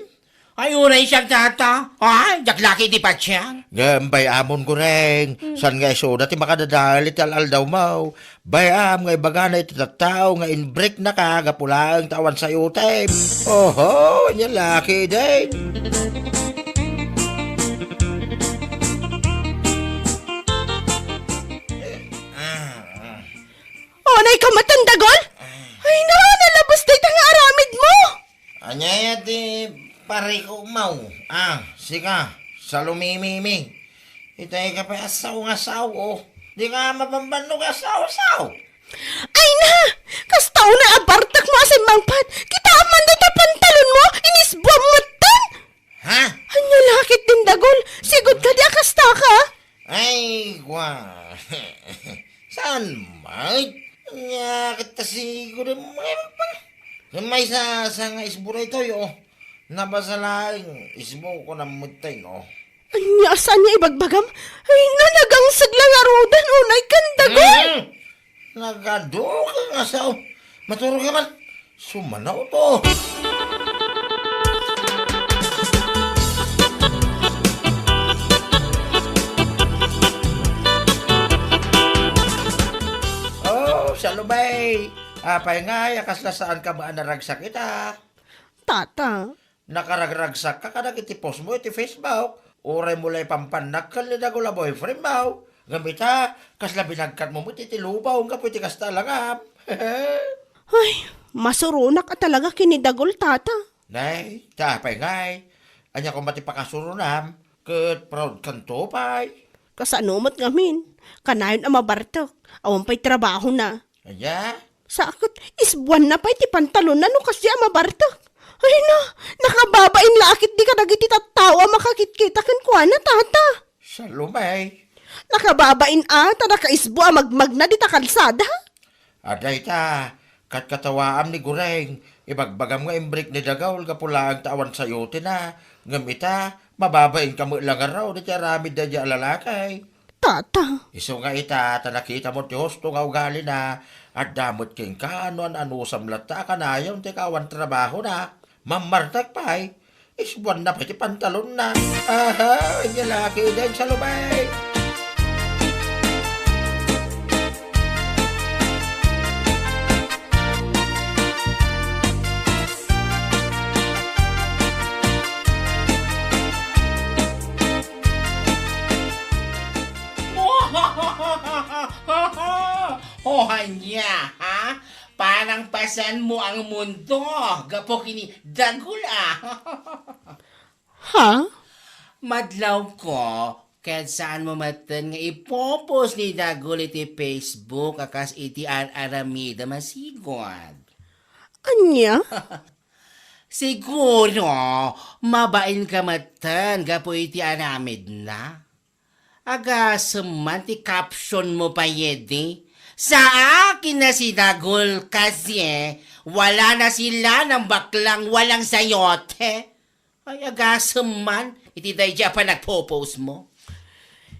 Ay, uray siak, tata. Ay, diak la ketdi patien. Ngem bay-amon, Guring. Hmm. Saan nga isuda ti makadadael iti al-aldawmo? Bay-am nga ibagana iti tattao nga inbreaknaka gapu laeng ta awan sayotem. Oho, ania la ketdin. Unay ka met, Dagol? Ay, na, nalabes dayta nga aramidmo. Ania ti parikukmo? Ah, sika, Salumimimi. Itay ka pay a sao nga sao, oh. Dika mabambannog a sao-sao. Ay na! Kasta unay a bartekmo a simmangpet. Kitaem man dayta pantalonmo, inisbuam metten! Ha? Ania la ketdin, Dagol? Sigud kadi a kastaka? Ay, kwa. Saan met? Ania ket ta sigud a maysa, sa nga isbu daytoy, oh. Nabasa laeng, isbu ko namutay, no? Ania a saan nga ibagbagam? Ay, na, nagangseg la ngaruden, unay ken, Dagol! Mm. Nagadu ka nga sao. Maturog ka man. Sumanawto. Oh, Salome. Apay ngay a kasla saanka met a naragsak ita? Tata. Nakaragragsakka kadagiti postmo iti Facebook. Uray mo la ipampannakkel ni Dagol a boyfriendmo. Ngem ita, kasla binagkatmo met iti lubong gapu iti kasta a langam. Ay, masuronak a talaga ken ni Dagol, tata. Nay, ta apay ngay? Ania koma ti pakasuronam? Ket proud kanto pay. Kasano met ngamin? Kanayon a mabartek. Awan pay trabahona. Ania? Sa ket, isbuanna pay ti pantalonna no kasdi a mabartek. Ay na, nakababain la a ketdi kadagiti tattao a makakitkita kenkuana, tata. Salome. Nakababain a, ta nakaisbu a magmagna dita kalsada. Adda ita, katkatawaam ni Guring, ibagbagam nga imbreak ni Dagol gapu laeng ta awan sayotenna, ngem ita, mababainka met la ngarud iti aramid daydiay a lalaki. Tata. Isu nga ita, ta nakitamo ti husto nga ugalina, adda met kenka no an-anusam latta a kanayon ti kaawan trabahona. Mammartek pay, isbuanna pay ti pantalonna. Aha, ania la ketdin, Salome. Ania, ha? Parang pasenmo ang mundo, gapu ken ni Dagul, a. Ha? Madlawko, ket saanmo metten nga ipopost ni Dagul iti Facebook a kas iti ar-aramidem a sigud. Ania? Siguro, mabainka metten gapu iti aramidna. Agasem man ti captionmo pay idi. Sa akin na si Dagul kasi, wala na sila ng baklang walang sayote. Ay, agasem man iti daydi a panagpopostmo.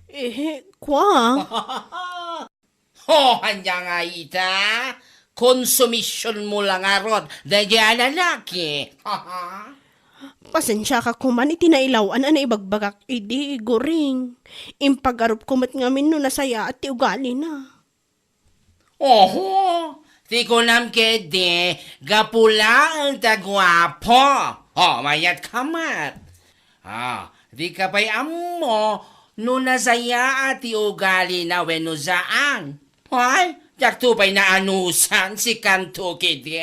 Eh, kua? Ho, ania nga ita? Konsumisionmo la ngarud daydi a lalaki. Pasensiaka koman iti nailaw-an a naibagbagak idi, Guring. Impagarupko met ngamin no nasayaat ti ugalina. Oho, ti kunam ketdi, gapu laeng ta guapo. O, mayatka met. Ah, dika pay ammo no nasayaat ti ugalina wenno saan. Ay, diakto pay naanusan, sikanto ketdi.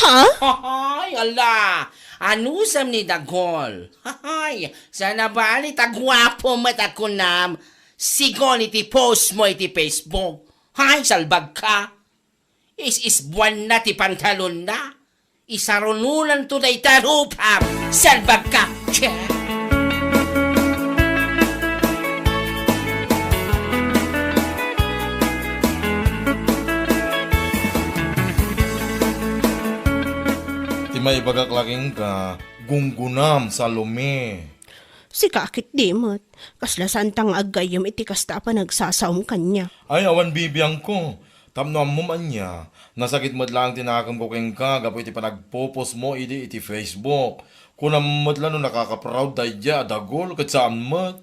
Ha? Ay, ala, anusam ni Dagul. Ay, saan a bali ta guapo met a kunam, sigun iti postmo iti Facebook. Ay, salbagka. Is-isbuanna ti pantalonna. Isarunonanto dayta rupam. Salbagka. Che. Ti maibagak la kenka, gunggonam, Salome. Sika ketdi met, kasla saanta nga aggayyem iti kasta a panagsasaom kaniak. Ay, awan bibiangko. Tapno ammom ania, nasakit met laeng ti nakemko kenka gapu iti panagpopostmo idi iti Facebook. Kunam met la no nakakaproud daydiay a Dagul ket saan met.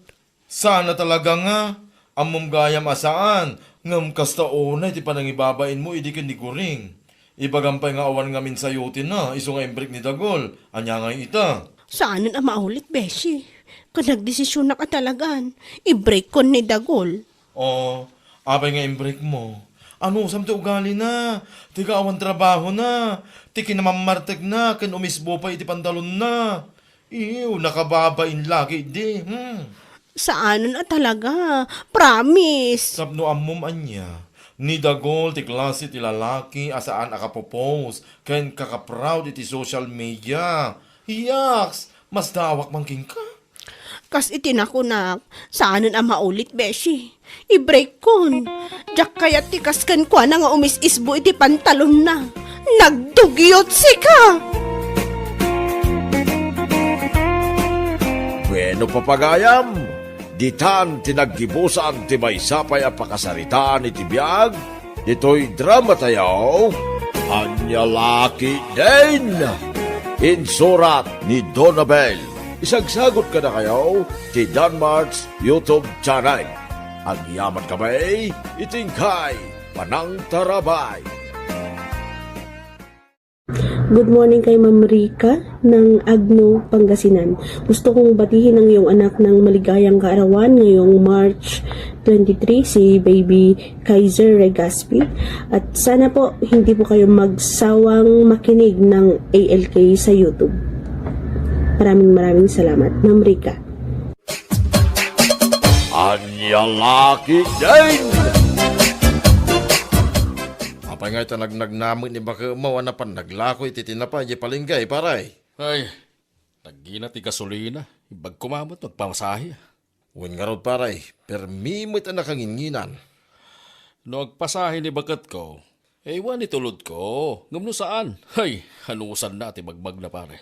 Saan a talaga nga, ammom gayam a saan, ngem kasta unay ti panangibabainmo idi ken ni Guring. Ibagam pay nga awan ngamin sayotenna, isu nga imbreak ni Dagul. Ania ngay ita? Saanen a maulit, beshi. Ket nagdesisionak a talagan, ibreakkon ni Dagul. O, apay nga imbreakmo? Anusam ti ugalina, ti kaawan trabahona, ti kinamammartekna ken umisbo pay iti pantalonna. Iw, nakababain la ketdi, hmm. Saanen a talaga, promise. Tapno ammom ania, ni Dagul ti klase ti lalaki a saan a kapopost ken kakaproud iti social media. Yaks, masdaawak man kenka. Kas iti nakunak, saanen a maulit, beshi. Ibreakkon. Diak kayat ti kas kenkuana nga umis-isbo iti pantalonna. Nagdugyot sika! Bueno, papagayam, ditan ti naggibusan ti maysa pay a pakasaritaan iti biag ditoy drama tayo, Ania La Ketdin. Insurat ni Donabel. Isagsagot kadakayo ti Danmart's YouTube channel. Agyaman kami iti inkay panangtarabay. Good morning kay Ma'am Rica ng Agno, Pangasinan. Gusto kong batihin ang iyong anak ng maligayang kaarawan ngayong March twenty-three, si Baby Kaiser Regaspi. At sana po, hindi po kayo magsawang makinig ng A L K sa YouTube. Maraming maraming salamat, Ma'am Rica. Ania La Ketdin! Apay nga ita nagnagnamit ni bakemo a napan naglako iti tinapay di palinggay, pare? Ay, naggina ti gasolina. Imbag koma met agpamasahe. Wen ngarud, pare, permi met a nakanginnginan. No agpasahe ni baketko, eh, iwan itulodko. Ngem no saan, hay, anusanna ti magmagna, pare.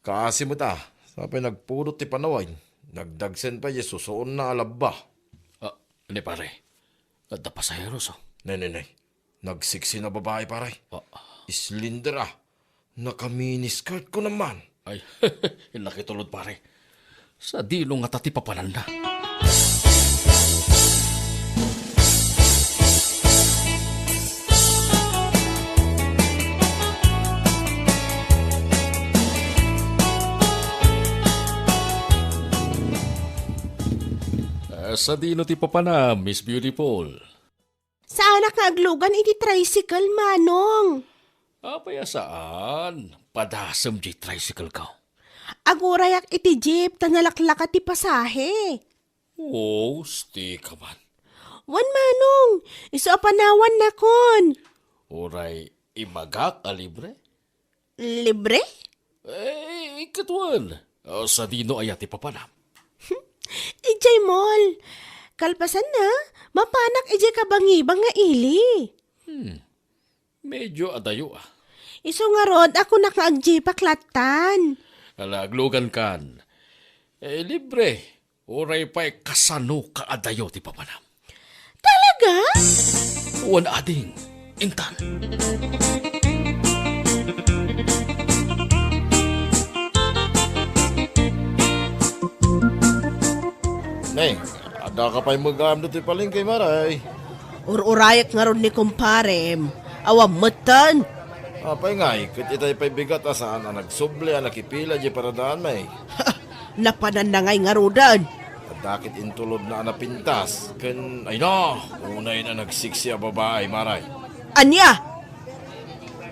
Kaasi met a, sa pay nagpudot ti panawen, nagdagsen pay di susuonna a labba. Ah, ne, pare, adda pasaheros, oh. Ne, ne, ne. Nagseksi na babae, pare. Ah. Slender, ah. Naka-miniskirt ko naman. Ay, nakitulod, pare. Sadino ngata ti papananna? Ah, sadino ti papanam, Miss Beautiful? Saanak nga aglugan iti tricycle, Manong. Apay a saan? Padasem diay tricycle ko. Agurayak iti jeep ta nalaklaka ti pasahe. Husto ka man. Wen, Manong, isu a panawannakon. Uray ibagak a libre? Libre? Eh, ket wen. O, sadino aya ti papanam? Idiay mall. Kalpasanna, mapanak idiay kabangibang nga ili. Hmm. Medyo adayo, ah. Isu ngarud a kunak nga agjeepak lattan. Ala, aglugankan. Eh, libre. Uray pay kasano kaadayo ti papanam. Talaga? Wen, ading. Intan. Nay, adda ka pay met gayam ditoy palengke, Maray? Ur-urayak ngarud ni kumparem. Awan metten. Apay ngay, ket itay pay bigat a saan a nagsubli a nakipila diay paradaanmi. Napananna ngay ngaruden. Adda ket intulodna a napintas ken, ay na, unay na nagsiksi a babai, Maray. Ania?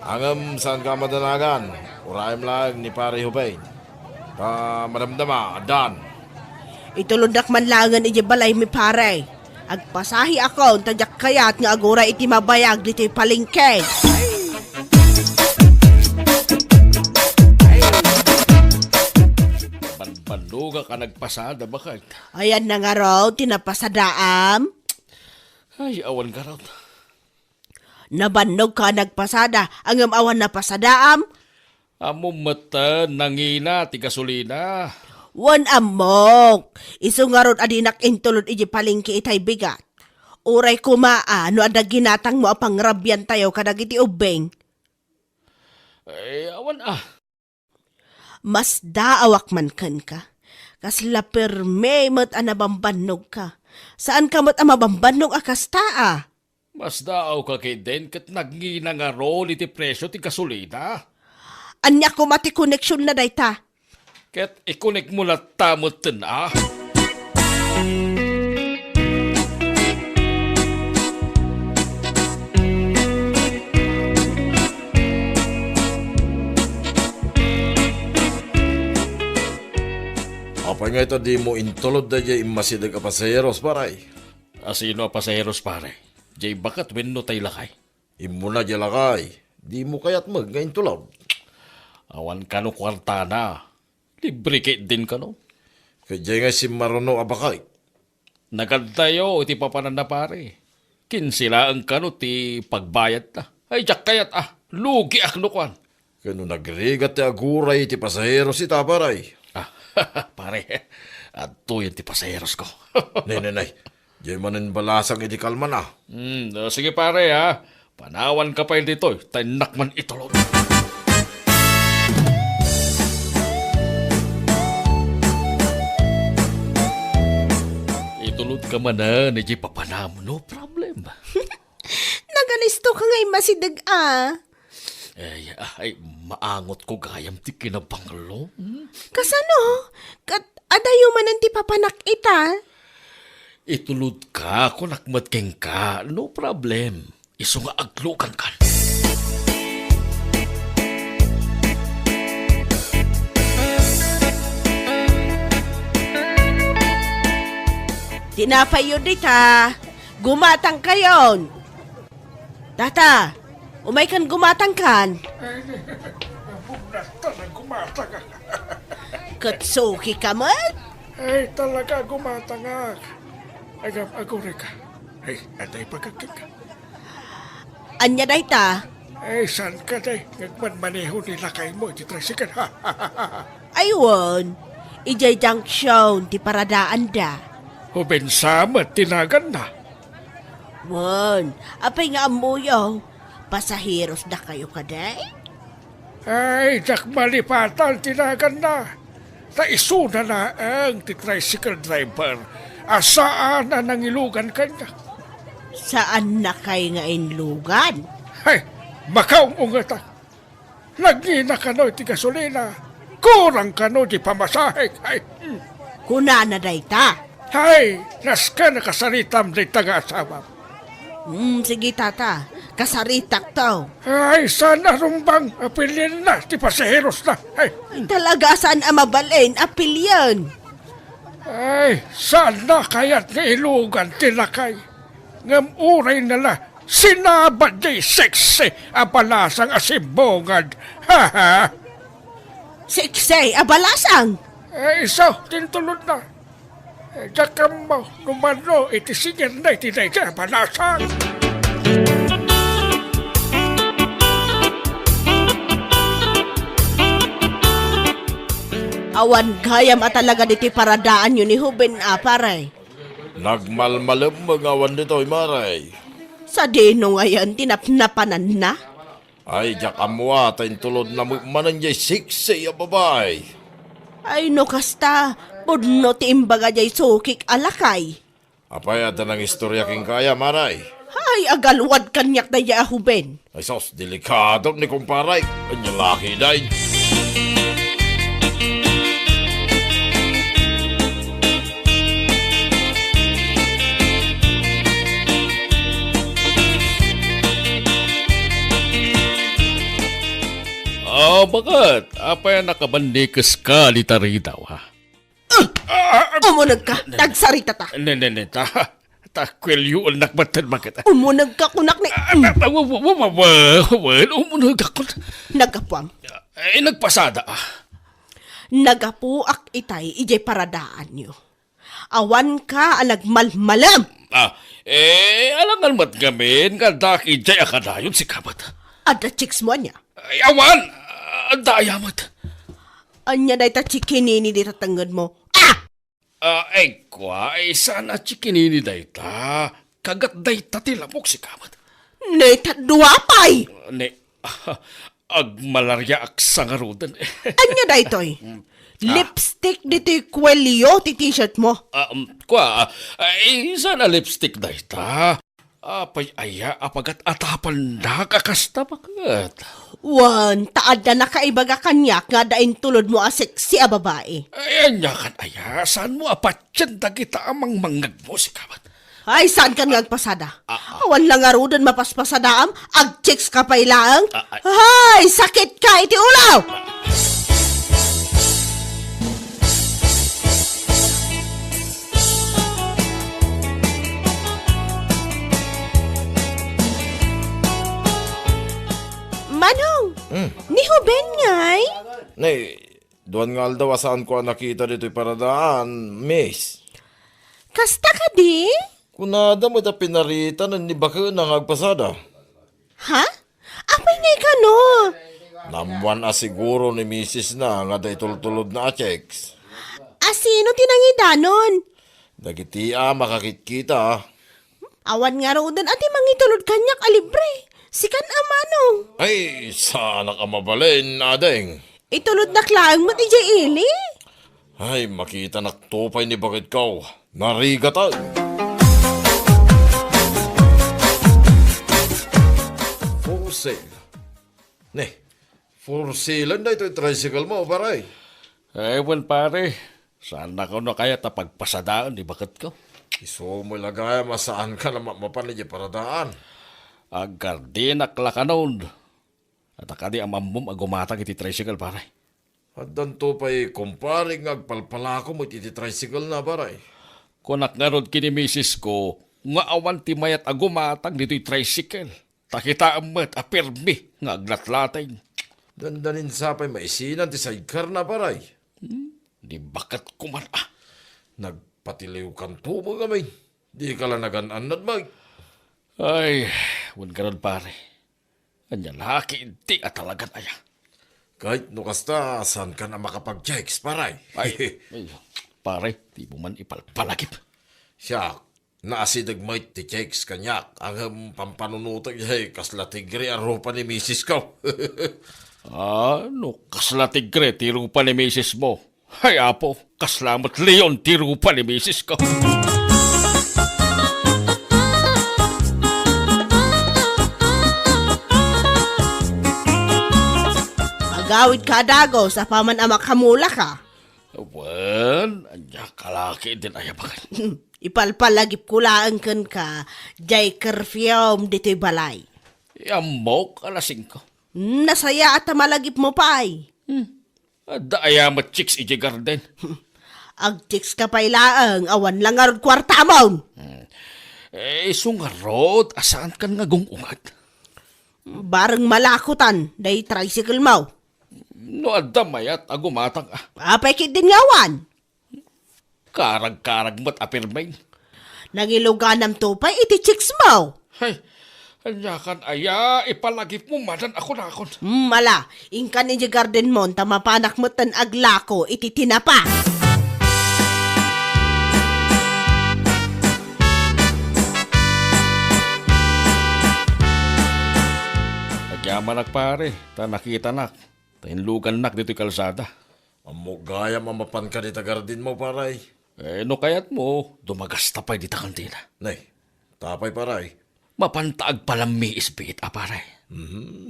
Ngem saanka a madanagan. Urayem laeng ni Pare Joven. Ta madamdama, addan. Itulodnak man laengen idiay balaymi, pare. Agpasaheakon ta diak kayat nga aguray iti mabayag ditoy palengke. Banbannogak a nagpasada, baket. Ayanna ngarud ti napasadaam? Ay, awan ngarud. Nabannogka a nagpasada, ngem awan napasadaam? Ammom metten, nangina ti gasolina. Wen, ammok. Isu ngarud a dinak intulod idiay palengke itay bigat. Uray koma a no adda ginatangmo a pangrabiantayo kadagiti ubbing. Eh, awan a. Masdaawak man kenka. Kasla permi met a nabambannogka. Saanka met a mabambannog a kasta a. Masdaawka ketdin ket nagngina ngarud iti presio ti gasolina. Ania koma ti koneksionna dayta? Ket ikonekmo latta metten a. Apay ngay ta dimo intulod daydiay immasideg a pasaheros, pare? A sino a pasaheros, pare? Diay baket wenno tay lakay? Immuna diay lakay. Dimo kayat met nga intulod? Awan kano kuartana. Libre ketdin kano. Ket diay nga simmaruno a baket. Nagadtayo iti papananna, pare. Kinse laeng kano ti pagbayadta. Ay, diak kayat a. Lugiak no kuan. Ket no nagrigat ti aguray iti pasaheros ita, pare? Ah, pare, adtoyen ti pasaherosko. Nay, nay, nay. Diay manen balasang iti kalmana. Hmm, ah, sige, pare, ha. Panawanka pay ditoy, ta innak man itulod. Itulodka manen iti papanam, no problem. Nagalisto ka nga immasideg a. Ay, ay, maangotko gayam ti kinabanglo. Hmm? Kasano? Ket adayo manen ti papanak ita? Itulodka, kunak met kenka, no problem. Isu nga aglugankan. Tinapayyo dita, gumatangkayon. Tata, umaykan gumatangkan. Ay, bumnat ta na gumatang. Ket suki ka met? Ay, talaga, gumatangak. Agam, agurayka. Ay, atay pagkakit ka. Ania dayta? Ay, saan ka, day? Ngagmanmaneho ni lakaymo iti tricycle, ha? Ay, wen. Idiay junction ti paradaanda. Ubensa met ti naganna. Wen, apay nga ammoyo? Pasaheros dakayo kadi? Ay, diak malipatan ti naganna. Ta isuna laeng ti tricycle driver a saan a nangilugan kaniak. Saannakay nga inlugan? Ay, makaung-ungetan. Nagngina kano iti gasolina. Kurang kano di pamasahe. Ay, hmm. Kunana dayta. Hay, nasken a kasaritam dayta nga asawam. Hmm, sige, tata. Kasaritak to. Ay, saan a rumbang a pilienna ti pasaherosna? Ay. Talaga, saan a mabalin a pilien? Ay, saan na kayat nga ilugan ti lakay? Ngem uray na la, sinabad jay sexy a balasang a simbungad. Ha, ha? Sexy a balasang? Eh, isu, tintulod na. Eh, diak ammo no mano iti singer na iti dayta a balasang. Awan gayam a talaga ditoy paradaanyo ni Huben a, pare. Nagmalmalem nga awan ditoy, mare. Sadino ngayen ti napnapananna? Ay, diak ammo a ta intulod na met manen jay sexy a babai. Ay, no kasta, pudno ti imbaga jay sukik a lakay. Apay, adda nangistorya kenka aya, mare? Ay, agalwad kaniak dayta a Huben. Ay sus, delikado ni kumpare. Anya laki, day. Ah, baket? Apay a nakabannikes ka dita ridaw, ha? Ah, ah, ah, Umuneg ka, ta agsaritata. Ne, ne, ne, ta, ta kuelioennak met ten baket. Umuneg ka, kunak ni. Ah, ah, ah, wa, wa, wa, wa, wa, wa, umuneg ako. Naggapuam. Eh, nagpasada, ah. Naggapuak itay idiay paradaanyo. Awanka a nagmalmalem. Ah, eh, alangan met ngamin nga addaak idiay a kadayon, sika met. Adda chicks mo ania? Ay, awan! Adda aya met. Ania dayta chikinini dita tengnged mo? Ah! Ah, ay, kua, ay, saan a chikinini dayta? Kagat dayta ti lamok, sika met. Ne, ta dua pay! Ne, agmalariaak sa ngaruden. Ania daytoy? Mm. Ah. Lipstick ditoy kuelio ti t-shirt mo. Ah, um, kua, ah, ay, saan a lipstick dayta? Apay aya a pagat-atapannak a kasta, baket? Wen, ta adda nakaibaga kaniak nga adda intulod mo a sexy a babai. Ay, ania kan aya? Saan mo a patien dagita a mangmangngeg mo, sika met? Ay, saan kan nga agpasada? Ah, ah. Awan la ngaruden mapaspasadaam, agchicks ka pay laeng. Ah, ay. Ay, sakit ka iti ulo! Ah. Manong, Hmm. ni Huben ngay? Nay, duan nga aldaw a saanko a nakita ditoy paradaan, miss. Kasta kadi? Kunada met a pinaritan ni bakena nga agpasada. Ha? Apay ngay kano? Naammoan a siguro ni misisna nga adda itultulodna a chicks. A sino ti nangidanon? Dagiti a makakitkita. Awan ngaruden a ti mangitulod kaniak a libre. Sikan a manong. Ay, saanak a mabalin, ading. Itulodnak laeng met idiay ili. Ay, makitanakto pay ni baketko. Narigatan. For sale. Ne, for sale daytoy tricycle mo, pare. Ay, wen, pare. Saannakon a kayat a pagpasadaen ni baketko. Isu met la gayam a saankan a ma-, mapan idiay paradaan. Agkardinak la kanon. Adda kadi a maammom a gumatang iti tricycle, pare? Addanto pay kumpare nga agpalpalako met iti tricycle na, pare. Kunak ngarud ken ni misisko nga awan ti mayat a gumatang ditoy tricycle. Ta kitaem met a pirmi nga aglatlating. Dandanin sa pay maisinan ti sidecar na, pare. Hmm, di baket koman, ah. Nagpatiliwkanto met ngamin. Dika la nagan-annad, Mike. Ay, wen ngarud, pare. Ania la ketdi a talagan aya? Ket no kasta, saankan a makapag-chicks, pare? Ay, ay, pare, dimo man ipalpalagip. Siak, naasideg met ti chicks kaniak, ngem pampanunotek, eh, kasla tigre a rupa ni misisko. Ah, no kasla tigre ti rupa ni misismo, ay, Apo, kasla met leon ti rupa ni misisko. Agawidka a dagus, apaman a makamulaka. Wen, ania ka la ketdin a yabangan? Ipalpalagipko laeng kenka, diay curfewm ditoy balay. Ammok, alas singko. Hmm, nasayaat a malagipmo pay. Hmm. Adda aya met chicks idiay garden? Agchicks ka pay laeng, awan la ngarud kuartamon. Hmm. Eh, isu ngarud, a saankan nga gung-unget? Bareng malakotan, diay tricyclemo. No adda mayat a gumatang, ah. Apay ketdin nga awan? Karag-karag met a pirming. Nangiluganamto pay iti chicksmo. Hay, ania kan aya, ipalagipmo manen a kunakon. Hmm, ala, inkan idiay gardenmon, ta mapanak metten aglako iti tinapa. Agyamanak, pare, ta nakitanak, ta inlugannak ditoy kalsada. Ammok gayam a mapanka dita gardenmo, pare. Eh, no kayatmo, dumagasta pay dita kantina. Nay, tapay, pare. Mapanta agpalammiis biit a, pare. Mhm.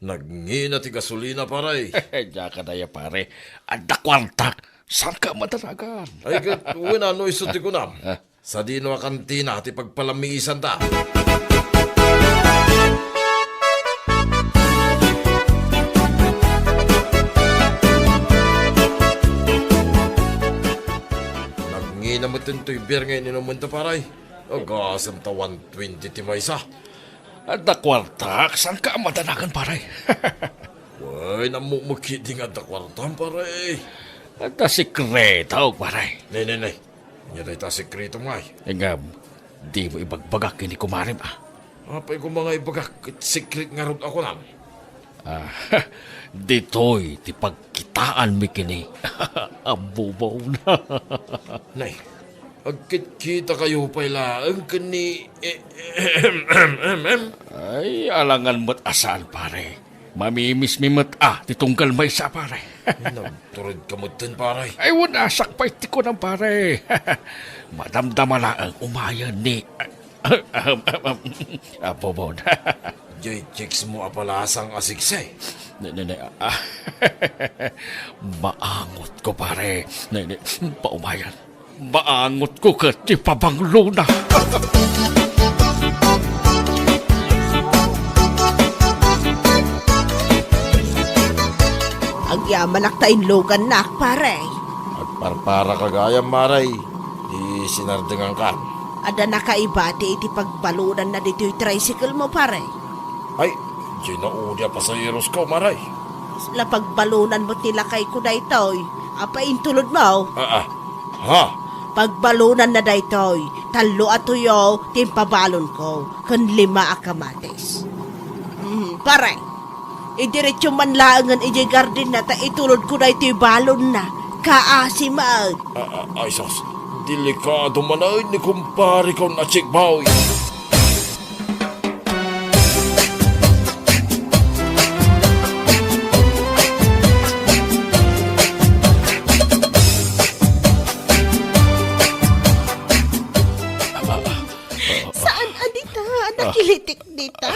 Nagngina ti gasolina, pare. Diak a daya, pare. Adda kuartak. Saanka a madanagan? Ay, ket, wen, no isu ti kunam. Ah. Sadino a kantina ti pagpalammiisanta? Nagngina met ditoy beer nga ininumenta, pare. Agasem ta one twenty ti maysa. Adda kuartak, saanka a madanagan, pare? Wen, ammok met ketdin nga adda kuartam, pare. Adda sekreto, pare. Nay, nay, nay. Ania dayta a sekretom, ay? Ngem, dimo ibagbagak ken ni kumarem, ah. Apay koma nga ibagak ket sekret ngarud a kunam? Ah, ditoy ti pagkitaanmi ken ni Abubaw na. Nay, agkitkitakayo pay laeng ken ni, eh, em, em, em, em. Ay, alangan met a saan, pare. Mamimismi met a ti tunggal maysa, pare. Ay, nagturedka metten, pare. Ay, wen, asak pay ti kunam, pare. Madamdama laeng umayen ni, ahem, ahem, ahem, Apo Bon. Jay chicks mo a palasang a siksi. Ne, ne, ne, ah. Maangotko, pare. Ne, ne, paumayen. Maangotko ket ti pabanglona. Agyamanak ta inlugannak, pare. Agparparaka gayam, pare, ti sinardengankan. Adda nakaibati iti pagbalonanna ditoy tricyclemo, pare? Ay, diay naudi a pasaherosko, pare. Kasla pagbalonan met ni lakayko daytoy. Apay intulodmo? Ah, ah. Ha? Pagbalonanna daytoy, tallo a tuyo ti impabalonko, ken lima a kamatis. Mm, pare, idiretso man laengen idiay gardenna ta itulodko daytoy balonna. Kaasi met. Ah, ah, ay sus, delikado manen ni kumpareko a chick boy. Saan a dita? Nakilitik dita.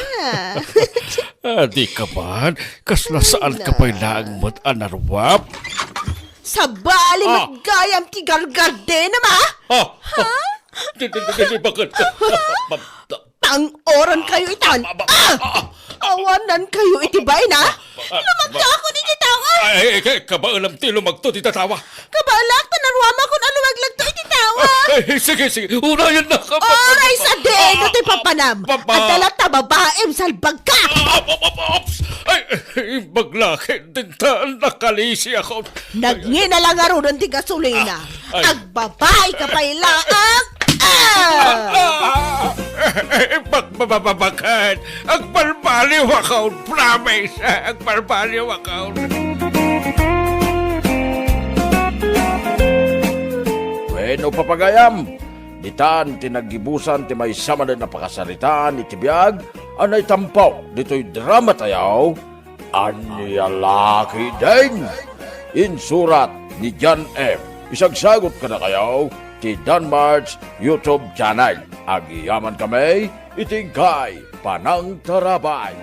Ah, di ka man. Kasla saan ka pay laeng met a naruap? Sabali met gayam ti gargardenam, ah? Ah, ha? Di, di, di, di, bakit? Pangoran kayo itan. Ah! Awanan kayo iti bain, ah? Lumagto ako iti tawa. Ay, ay, ay, kabaelam ti lumagto ti tatawa. Kabaelak ta naruamakon a lumaglagto iti tawa. Ay, ay, sige, sige. Unayan na ka. Oray sa diin no ti papanam. Adda latta babaem salbagka. Ay, ay, ay, imbag la ketdin ta nakalisi ako. Nagngina la ngaruden ti gasolina. Ay. Agbabai ka pay laeng. Ah! Ah! Pagbababakan! Agbalbaliw ako! Promise! Agbalbaliw ako! Bueno, papagayam, ditan ti naggibusan ti maysa manen a pakasaritaan iti biag a naitampo ditoy drama tayo, Ania la ketdin? Insurat ni John M. Isagsagut kadakayo ti Danmart's YouTube channel. Agyamankami iti inkay panangtarabay.